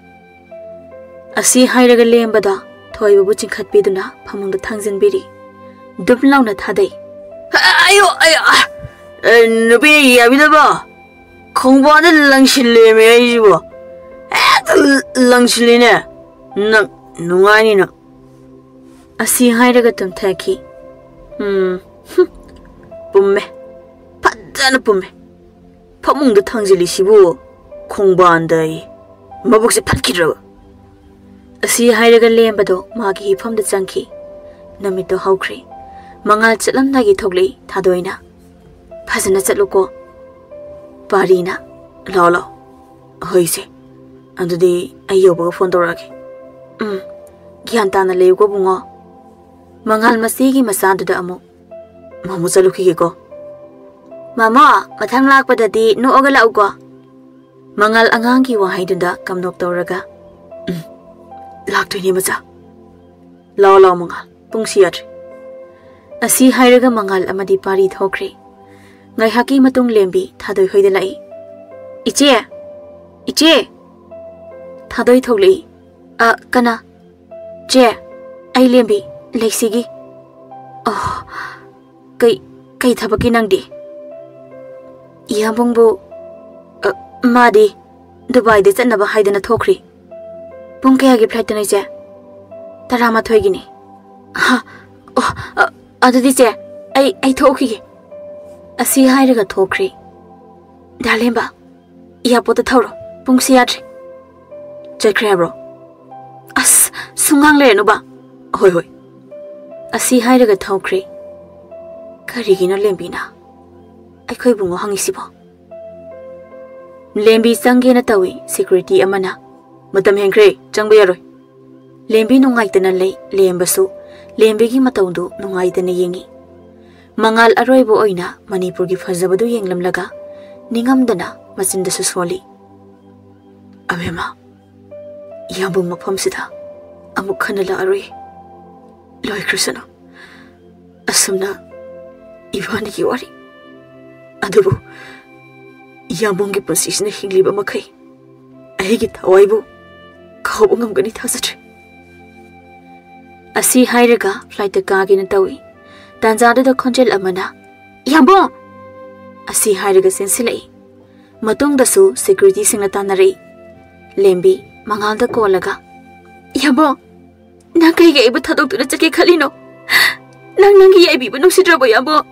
ꯑꯁꯤ ꯍꯥꯏꯔꯒ ꯂꯦꯝꯕꯗ ꯊꯣꯏꯕꯕꯨ ꯆꯤꯡꯈꯠꯄꯤꯗꯨꯅ ꯐꯃꯨꯡꯗ ꯊꯥꯡꯖꯤꯟꯕꯤꯔꯤ꯫ ꯗꯨꯞ ꯂꯥꯎꯅ ꯊꯥꯗꯩ꯫ "ꯑꯌꯣ, ꯑꯌꯣ, ꯑ, ꯑ, ꯅꯨꯄꯤꯅ ꯌꯥꯕꯤꯗꯕ? ꯈꯣꯡꯕꯥꯟꯗ ꯂꯪꯁꯤꯜꯂꯦꯃꯦ ꯑꯩꯁꯤꯕꯣ꯫ ꯍꯦꯛꯇ ꯂꯪꯁꯤꯜꯂꯤꯅꯦ꯫ ꯅꯪ ꯅꯨꯡꯉꯥꯏꯅꯤ ꯅꯪ꯫" ꯑꯁꯤ ꯍꯥꯏꯔꯒ ꯇꯨꯝꯊꯈꯤ꯫ ꯎꯝ, ꯍꯨꯝ, ꯄꯨꯝꯃꯦ꯫ ꯐꯖꯅ ꯄꯨꯝꯃꯦ꯫ ꯐꯃꯨꯡꯗ ꯊꯥꯡꯖꯤꯜꯂꯤꯁꯤꯕꯨ ꯈꯣꯡꯕꯥꯟꯗ ꯑꯩ꯫ ꯃꯕꯨꯛꯁꯦ ꯐꯠꯈꯤꯗ꯭ꯔꯕ꯫ ꯑꯁꯤ ꯍꯥꯏꯔꯒ ꯂꯦꯝꯕꯗꯣ ꯃꯥꯒꯤ ꯍꯤꯐꯝꯗ ꯆꯪꯈꯤ꯫ ꯅꯨꯃꯤꯠꯇꯣ ꯍꯧꯈ꯭ꯔꯦ꯫ ꯃꯉꯥꯜ ꯆꯠꯂꯝꯗꯥꯏꯒꯤ ꯊꯣꯛꯂꯛꯏ ꯊꯥꯗꯣꯏꯅ꯫ "ꯐꯖꯅ ꯆꯠꯂꯨꯀꯣ꯫" ꯄꯥꯔꯤꯅ, "ꯂꯥꯛꯑꯣ, ꯂꯥꯛꯑꯣ꯫ ꯍꯣꯏꯁꯦ꯫ ꯑꯗꯨꯗꯤ ꯑꯩ ꯌꯧꯕꯒ ꯐꯣꯟ ꯇꯧꯔꯛꯑꯒꯦ꯫" "ꯎꯝ, ꯒ꯭ꯌꯥꯟ ꯇꯥꯅ ꯂꯩꯌꯨꯀꯣ ꯕꯨꯡꯉꯣ꯫" ꯃꯉꯥꯜ ꯃꯆꯦꯒꯤ ꯃꯆꯥꯗꯨꯗ ꯑꯃꯨꯛ, "ꯃꯥꯃꯨ ꯆꯠꯂꯨꯈꯤꯒꯦꯀꯣ꯫" "ꯃꯥꯃꯣ, ꯃꯊꯪ ꯂꯥꯛꯄꯗꯗꯤ ꯅꯣꯛꯑꯒ ꯂꯥꯛꯎꯀꯣ꯫" ꯃꯉꯥꯜ ꯑꯉꯥꯡꯒꯤ ꯋꯥꯍꯩꯗꯨꯗ ꯀꯝꯅꯣꯛ ꯇꯧꯔꯒ, "ꯎꯝ, ꯂꯥꯛꯇꯣꯏꯅꯦ ꯃꯆꯥ꯫ ꯂꯥꯛꯑꯣ, ꯂꯥꯛꯑꯣ ꯃꯉꯥꯜ, ꯄꯨꯡꯁꯤ ꯌꯥꯗ꯭ꯔꯦ꯫" ꯑꯁꯤ ꯍꯥꯏꯔꯒ ꯃꯉꯥꯜ ꯑꯃꯗꯤ ꯄꯥꯔꯤ ꯊꯣꯛꯈ꯭ꯔꯦ꯫ ꯉꯥꯏꯍꯥꯛꯀꯤ ꯃꯇꯨꯡ ꯂꯦꯝꯕꯤ ꯊꯥꯗꯣꯏ ꯍꯣꯏꯗ ꯂꯥꯛꯏ꯫ "ꯏꯆꯦ! ꯏꯆꯦ!" ꯊꯥꯗꯣꯏ ꯊꯣꯛꯂꯛꯏ꯫ "ꯑ, ꯀꯅꯥ?" "ꯆꯦ, ꯑꯩ ꯂꯦꯝꯕꯤ, ꯂꯩꯁꯤꯒꯤ꯫" "ꯑꯣ, ꯀꯩ, ꯀꯩ ꯊꯕꯛꯀꯤ ꯅꯪꯗꯤ?" "ꯏꯌꯥꯝꯕꯨꯡꯕꯨ, ꯑ, ꯃꯥꯗꯤ ꯗꯨꯕꯥꯏꯗ ꯆꯠꯅꯕ ꯍꯥꯏꯗꯅ ꯊꯣꯛꯈ꯭ꯔꯤ꯫" "ꯄꯨꯡ ꯀꯌꯥꯒꯤ flightꯇꯅꯣ ꯏꯆꯦ?" "ꯇꯔꯥꯃꯥꯊꯣꯏꯒꯤꯅꯤ꯫" "ꯍꯥ, ꯑꯣ, ꯑ, ꯑꯗꯨꯗꯤ ꯆꯦ, ꯑꯩ, ꯑꯩ ꯊꯣꯛꯈꯤꯒꯦ꯫ ꯑꯁꯤ ꯍꯥꯏꯔꯒ ꯊꯣꯛꯈ꯭ꯔꯦ꯫ ꯗꯥ ꯂꯦꯝꯕ, ꯏꯌꯥꯔꯄꯣꯔꯠꯇ ꯊꯧꯔꯣ, ꯄꯨꯡꯁꯤ ꯌꯥꯗ꯭ꯔꯦ꯫ ꯆꯠꯈ꯭ꯔꯦ ꯍꯥꯏꯕ꯭ꯔꯣ? ꯑꯁ, ꯁꯨꯝ ꯉꯥꯡ ꯂꯩꯔꯅꯨꯕ꯫ ꯍꯣꯏ, ꯍꯣꯏ꯫ ꯑꯁꯤ ꯍꯥꯏꯔꯒ ꯊꯧꯈ꯭ꯔꯦ꯫ ꯀꯔꯤꯒꯤꯅꯣ ꯂꯦꯝꯕꯤꯅ ꯑꯩꯈꯣꯏꯕꯨ ꯉꯥꯎꯍꯪꯉꯤꯁꯤꯕꯣ? ꯂꯦꯝꯕꯤ ꯆꯪꯒꯦꯅ ꯇꯧꯏ, ꯁꯦꯀ꯭ꯌꯨꯔꯤꯇꯤ ꯑꯃꯅ, "ꯃꯇꯝ ꯍꯦꯟꯈ꯭ꯔꯦ, ꯆꯪꯕ ꯌꯥꯔꯣꯏ꯫" ꯂꯦꯝꯕꯤ ꯅꯨꯡꯉꯥꯏꯇꯅ ꯂꯩ, ꯂꯦꯝꯕꯁꯨ ꯂꯦꯝꯕꯤꯒꯤ ꯃꯇꯧꯗꯨ ꯅꯨꯡꯉꯥꯏꯇꯅ ꯌꯦꯡꯏ꯫ ꯃꯉꯥꯜ ꯑꯔꯣꯏꯕ ꯑꯣꯏꯅ ꯃꯅꯤꯄꯨꯔꯒꯤ ꯐꯖꯕꯗꯨ ꯌꯦꯡꯂꯝꯂꯒ ꯅꯤꯡꯉꯝꯗꯅ ꯃꯆꯤꯟꯗꯁꯨ ꯁꯣꯜꯂꯤ꯫ "ꯑꯕꯦꯝꯃ, ꯌꯥꯝꯕꯨꯡ ꯃꯐꯝꯁꯤꯗ ꯑꯃꯨꯛ ꯍꯟꯅ ꯂꯥꯛꯑꯔꯣꯏ꯫ ꯂꯣꯏꯈ꯭ꯔꯁꯅꯨ꯫ ꯑꯁꯨꯝꯅ ꯏꯕꯥꯅꯤꯒꯤ ꯋꯥꯔꯤ꯫ ꯑꯗꯨꯕꯨ ꯌꯥꯝꯕꯨꯡꯒꯤ ꯄꯨꯟꯁꯤꯁꯤꯅ ꯍꯤꯡꯂꯤꯕ ꯃꯈꯩ ꯑꯩꯒꯤ ꯊꯋꯥꯏꯕꯨ ꯀꯥꯎꯕ ꯉꯝꯒꯅꯤ ꯊꯥꯖꯗ꯭ꯔꯦ꯫" ꯑꯁꯤ ꯍꯥꯏꯔꯒ ꯐ꯭ꯂꯥꯏꯠꯇ ꯀꯥꯒꯦꯅ ꯇꯧꯏ꯫ ꯇꯥꯟꯖꯥꯗꯨꯗ ꯈꯣꯟꯖꯦꯜ ꯑꯃꯅ, "ꯌꯥꯝꯕꯨꯡ!" ꯑꯁꯤ ꯍꯥꯏꯔꯒ ꯆꯦꯟꯁꯤꯜꯂꯛꯏ꯫ ꯃꯇꯨꯡꯗꯁꯨ ꯁꯦꯀ꯭ꯌꯨꯔꯤꯇꯤꯁꯤꯡꯅ ꯇꯥꯟꯅꯔꯛꯏ꯫ ꯂꯦꯝꯕꯤ ꯃꯉꯥꯜꯗ ꯀꯣꯜꯂꯒ, "ꯌꯥꯝꯕꯨꯡ, ꯅꯪ ꯀꯩꯒꯤ ꯑꯩꯕꯨ ꯊꯥꯗꯣꯛꯇꯨꯅ ꯆꯠꯀꯦ ꯈꯜꯂꯤꯅꯣ? ꯅꯪ ꯅꯪꯒꯤ ꯌꯥꯏꯕꯤꯕꯨ ꯅꯨꯡꯁꯤꯗ꯭ꯔꯕꯣ, ꯌꯥꯝꯕꯨꯡ?"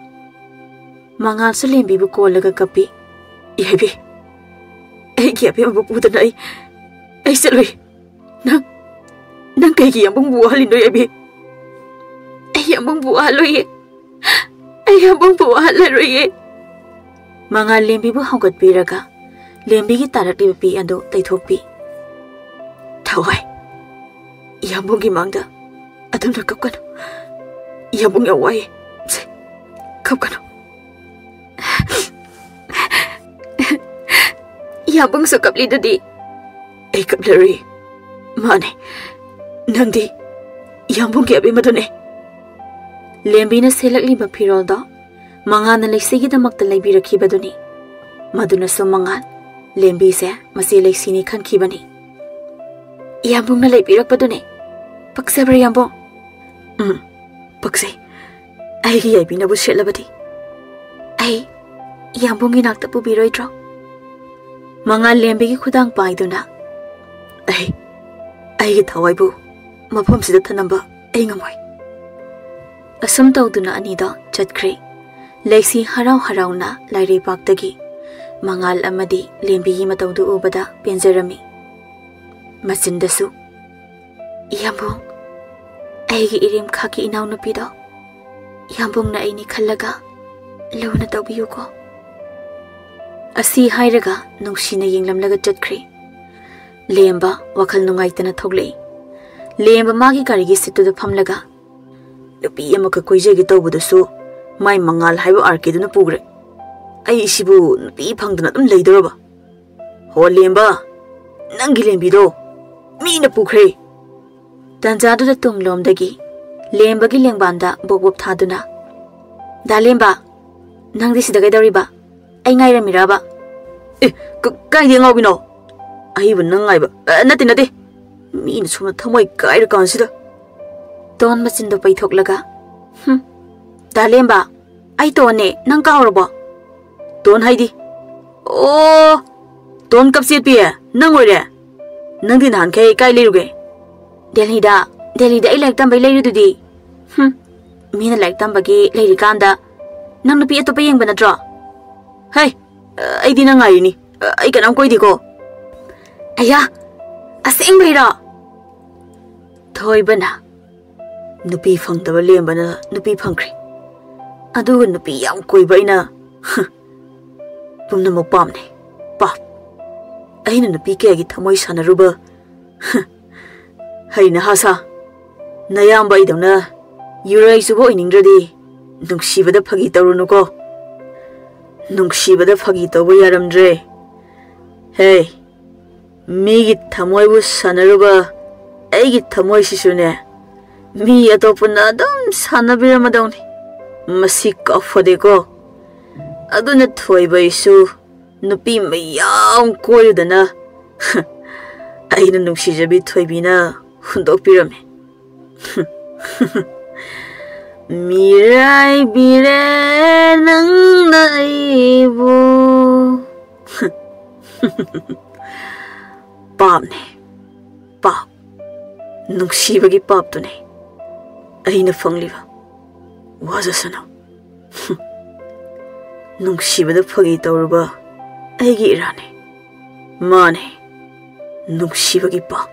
ꯃꯉꯥꯜꯁꯨ ꯂꯦꯝꯕꯤꯕꯨ ꯀꯣꯜꯂꯒ ꯀꯞꯄꯤ꯫ "ꯌꯥꯏꯕꯤ, ꯑꯩꯒꯤ ꯑꯕꯦꯝꯃꯕꯨ ꯄꯨꯗꯅ ꯑꯩ, ꯑꯩ ꯆꯠꯂꯣꯏ꯫ ꯅꯪ, ꯅꯪ ꯀꯩꯒꯤ ꯌꯥꯝꯕꯨꯡꯕꯨ ꯋꯥꯍꯜꯂꯤꯅꯣ, ꯌꯥꯏꯕꯤ?" "ꯑꯩ ꯌꯥꯝꯕꯨꯡꯕꯨ ꯋꯥꯍꯜꯂꯣꯏꯌꯦ꯫ ꯑꯩ ꯌꯥꯝꯕꯨꯡꯕꯨ ꯋꯥꯍꯜꯂꯔꯣꯏꯌꯦ꯫" ꯃꯉꯥꯜ ꯂꯦꯝꯕꯤꯕꯨ ꯍꯧꯒꯠꯄꯤꯔꯒ ꯂꯦꯝꯕꯤꯒꯤ ꯇꯥꯔꯛꯂꯤꯕ ꯄꯤ ꯑꯗꯨ ꯇꯩꯊꯣꯛꯄꯤ꯫ "ꯊꯋꯥꯏ, ꯌꯥꯝꯕꯨꯡꯒꯤ ꯃꯥꯡꯗ ꯑꯗꯨꯝꯅ ꯀꯞꯀꯅꯨ꯫ ꯌꯥꯝꯕꯨꯡ ꯌꯥꯝ ꯋꯥꯏꯌꯦ꯫ ꯁꯦ, ꯀꯞꯀꯅꯨ꯫" "ꯌꯥꯝꯕꯨꯡꯁꯨ ꯀꯞꯂꯤꯗꯨꯗꯤ꯫" "ꯑꯩ ꯀꯞꯂꯔꯣꯏ꯫ ꯃꯥꯅꯦ, ꯅꯪꯗꯤ ꯌꯥꯝꯕꯨꯡꯒꯤ ꯑꯕꯦꯝꯃꯗꯨꯅꯦ꯫" ꯂꯦꯝꯕꯤꯅ ꯁꯦꯠꯂꯛꯂꯤꯕ ꯐꯤꯔꯣꯜꯗꯣ ꯃꯉꯥꯜꯅ ꯂꯩꯁꯤꯒꯤꯗꯃꯛꯇ ꯂꯩꯕꯤꯔꯛꯈꯤꯕꯗꯨꯅꯤ꯫ ꯃꯗꯨꯅꯁꯨ ꯃꯉꯥꯜ ꯂꯦꯝꯕꯤꯁꯦ ꯃꯆꯦ ꯂꯩꯁꯤꯅꯤ ꯈꯟꯈꯤꯕꯅꯤ꯫ "ꯌꯥꯝꯕꯨꯡꯅ ꯂꯩꯕꯤꯔꯛꯄꯗꯨꯅꯦ꯫ ꯄꯛꯆꯕ꯭ꯔꯥ, ꯌꯥꯝꯕꯨꯡ?" "ꯎꯝ, ꯄꯛꯆꯩ꯫ ꯑꯩꯒꯤ ꯌꯥꯏꯕꯤꯅꯕꯨ ꯁꯦꯠꯂꯕꯗꯤ ꯑꯩ ꯌꯥꯝꯕꯨꯡꯒꯤ ꯅꯥꯛꯇ ꯄꯨꯕꯤꯔꯣꯏꯗ꯭ꯔꯣ?" ꯃꯉꯥꯜ ꯂꯦꯝꯕꯤꯒꯤ ꯈꯨꯗꯥꯡ ꯄꯥꯏꯗꯨꯅ, "ꯑꯩ, ꯑꯩꯒꯤ ꯊꯋꯥꯏꯕꯨ ꯃꯐꯝꯁꯤꯗ ꯊꯅꯝꯕ ꯑꯩ ꯉꯝꯃꯣꯏ꯫ ꯑꯁꯨꯝ ꯇꯧꯗꯨꯅ ꯑꯅꯤꯗꯣ ꯆꯠꯈ꯭ꯔꯦ꯫ ꯂꯩꯁꯤ ꯍꯔꯥꯎ ꯍꯔꯥꯎꯅ ꯂꯥꯏꯔꯩꯄꯥꯛꯇꯒꯤ ꯃꯉꯥꯜ ꯑꯃꯗꯤ ꯂꯦꯝꯕꯤꯒꯤ ꯃꯇꯧꯗꯨ ꯎꯕꯗ ꯄꯦꯟꯖꯔꯝꯃꯤ꯫ ꯃꯆꯤꯟꯗꯁꯨ, "ꯏꯌꯥꯝꯕꯨꯡ, ꯑꯩꯒꯤ ꯏꯔꯦꯝꯈꯥꯛꯀꯤ ꯏꯅꯥꯎꯅꯨꯄꯤꯗꯣ ꯏꯌꯥꯝꯕꯨꯡꯅ ꯑꯩꯅꯤ ꯈꯜꯂꯒ ꯂꯨꯅ ꯇꯧꯕꯤꯌꯨꯀꯣ"꯫ ꯑꯁꯤ ꯍꯥꯏꯔꯒ ꯅꯨꯡꯁꯤꯅ ꯌꯦꯡꯂꯝꯂꯒ ꯆꯠꯈ꯭ꯔꯦ꯫ ꯂꯦꯝꯕ ꯋꯥꯈꯜ ꯅꯨꯡꯉꯥꯏꯇꯅ ꯊꯣꯛꯂꯛꯏ꯫ ꯂꯦꯝꯕ ꯃꯥꯒꯤ ꯒꯥꯔꯤꯒꯤ ꯁꯤꯠꯇꯨꯗ ꯐꯝꯂꯒ, "ꯅꯨꯄꯤ ꯑꯃꯈꯛ ꯀꯣꯏꯖꯒꯦ ꯇꯧꯕꯗꯁꯨ ꯃꯥꯏ ꯃꯉꯥꯜ ꯍꯥꯏꯕ ꯑꯥꯔ ꯀꯦꯗꯨꯅ ꯄꯨꯈ꯭ꯔꯦ꯫ ꯑꯩ ꯁꯤꯕꯨ ꯅꯨꯄꯤ ꯐꯪꯗꯅ ꯑꯗꯨꯝ ꯂꯩꯗꯧꯔꯕ? ꯍꯣ ꯂꯦꯝꯕ, ꯅꯪꯒꯤ ꯂꯦꯝꯕꯤꯗꯣ ꯃꯤꯅ ꯄꯨꯈ꯭ꯔꯦ"꯫ ꯇꯟꯖꯥꯗꯨꯗ ꯇꯨꯡꯂꯣꯝꯗꯒꯤ ꯂꯦꯝꯕꯒꯤ ꯂꯦꯡꯕꯥꯟꯗ ꯕꯣꯞ ꯕꯣꯞ ꯊꯥꯗꯨꯅ, "ꯗꯥ ꯂꯦꯝꯕ, ꯅꯪꯗꯤ ꯁꯤꯗ ꯀꯩꯗꯧꯔꯤꯕ? ꯑꯩ ꯉꯥꯏꯔꯝꯃꯤꯔꯕ?" "ꯑꯦ, ꯀ-, ꯀꯥꯏꯗꯩ ꯑꯉꯥꯎꯕꯤꯅꯣ? ꯑꯩꯕꯨ ꯅꯪ ꯉꯥꯏꯕ, ꯑ, ꯅꯠꯇꯦ, ꯅꯠꯇꯦ꯫ ꯃꯤꯅ ꯁꯣꯝꯗ ꯊꯃꯣꯏ ꯀꯥꯏꯔꯀꯥꯟꯁꯤꯗ"꯫ ꯇꯣꯟ ꯃꯆꯤꯟꯗꯣ ꯄꯩꯊꯣꯛꯂꯒ, "ꯍꯨꯝ, ꯗꯥ ꯂꯦꯝꯕ, ꯑꯩ ꯇꯣꯟꯅꯦ, ꯅꯪ ꯀꯥꯎꯔꯕꯣ?" "ꯇꯣꯟ ꯍꯥꯏꯗꯤ?" "ꯑꯣ, ꯇꯣꯟ ꯀꯞꯆꯦꯠꯄꯤ, ꯅꯪ ꯑꯣꯏꯔꯦ? ꯅꯪꯗꯤ ꯅꯍꯥꯟꯈꯩ ꯀꯥꯏ ꯂꯩꯔꯨꯒꯦ?" "ꯗꯦꯜꯍꯤꯗ, ꯗꯦꯜꯍꯤꯗ ꯑꯩ ꯂꯥꯏꯔꯤꯛ ꯇꯝꯕꯩ ꯂꯩꯔꯨꯗꯨꯗꯤ"꯫ "ꯍꯨꯝ, ꯃꯤꯅ ꯂꯥꯏꯔꯤꯛ ꯇꯝꯕꯒꯤ ꯂꯩꯔꯤꯀꯥꯟꯗ ꯅꯪ ꯅꯨꯄꯤ ꯑꯇꯣꯞꯄ ꯌꯦꯡꯕ ꯅꯠꯇ꯭ꯔꯣ?" "ꯍꯩ, ꯑꯩꯗꯤ ꯅꯪ ꯉꯥꯏꯔꯤꯅꯤ꯫ ꯑꯩ ꯀꯅꯥꯝ ꯀꯣꯏꯗꯦꯀꯣ"꯫ "ꯑꯌꯥ, ꯑꯁꯦꯡꯕꯩꯔꯣ?" ꯊꯣꯏꯕꯅ, "ꯅꯨꯄꯤ ꯐꯪꯗꯕ ꯂꯦꯝꯕꯅ ꯅꯨꯄꯤ ꯐꯪꯈ꯭ꯔꯦ, ꯑꯗꯨꯒ ꯅꯨꯄꯤ ꯌꯥꯝ ꯀꯣꯏꯕ ꯑꯩꯅ, ꯍ, ꯄꯨꯝꯅꯃꯛ ꯄꯥꯞꯅꯦ, ꯄꯥꯞ꯫ ꯑꯩꯅ ꯅꯨꯄꯤ ꯀꯌꯥꯒꯤ ꯊꯃꯣꯏ ꯁꯥꯟꯅꯔꯨꯕ, ꯍ, ꯍꯩ ꯅꯍꯥ ꯁꯥ, ꯅꯌꯥꯝꯕ ꯑꯩꯗꯧꯅ ꯌꯨꯔꯩ ꯆꯨꯕ ꯑꯣꯏꯅꯤꯡꯗ꯭ꯔꯗꯤ ꯅꯨꯡꯁꯤꯕꯗ ꯐꯥꯒꯤ ꯇꯧꯔꯨꯅꯨꯀꯣ꯫ ꯅꯨꯡꯁꯤꯕꯗ ꯐꯥꯒꯤ ꯇꯧꯕ ꯌꯥꯔꯝꯗ꯭ꯔꯦ꯫ ꯍꯦ, ꯃꯤꯒꯤ ꯊꯃꯣꯏꯕꯨ ꯁꯥꯟꯅꯔꯨꯕ ꯑꯩꯒꯤ ꯊꯃꯣꯏꯁꯤꯁꯨꯅꯦ, ꯃꯤ ꯑꯇꯣꯞꯄꯅ ꯑꯗꯨꯝ ꯁꯥꯟꯅꯕꯤꯔꯝꯃꯗꯧꯅꯤ꯫ ꯃꯁꯤ ꯀꯥꯎꯐꯗꯦꯀꯣ꯫ ꯑꯗꯨꯅ ꯊꯣꯏꯕꯩꯁꯨ ꯅꯨꯄꯤ ꯃꯌꯥꯝ ꯀꯣꯏꯔꯨꯗꯅ ꯑꯩꯅ ꯅꯨꯡꯁꯤꯖꯕꯤ ꯊꯣꯏꯕꯤꯅ ꯍꯨꯟꯗꯣꯛꯄꯤꯔꯝꯃꯦ"꯫ "ꯃꯤꯔꯥꯏꯕꯤꯔꯦ ꯅꯪꯅ ꯑꯩꯕꯨ"꯫ ꯄꯥꯞꯅꯦ, ꯄꯥꯞ꯫ ꯅꯨꯡꯁꯤꯕꯒꯤ ꯄꯥꯞꯇꯨꯅꯦ ꯑꯩꯅ ꯐꯪꯂꯤꯕ꯫ ꯋꯥꯖꯁꯅꯨ꯫ ꯅꯨꯡꯁꯤꯕꯗ ꯐꯥꯒꯤ ꯇꯧꯔꯨꯕ ꯑꯩꯒꯤ ꯏꯔꯥꯅꯤ꯫ ꯃꯥꯅꯤ, ꯅꯨꯡꯁꯤꯕꯒꯤ ꯄꯥꯛ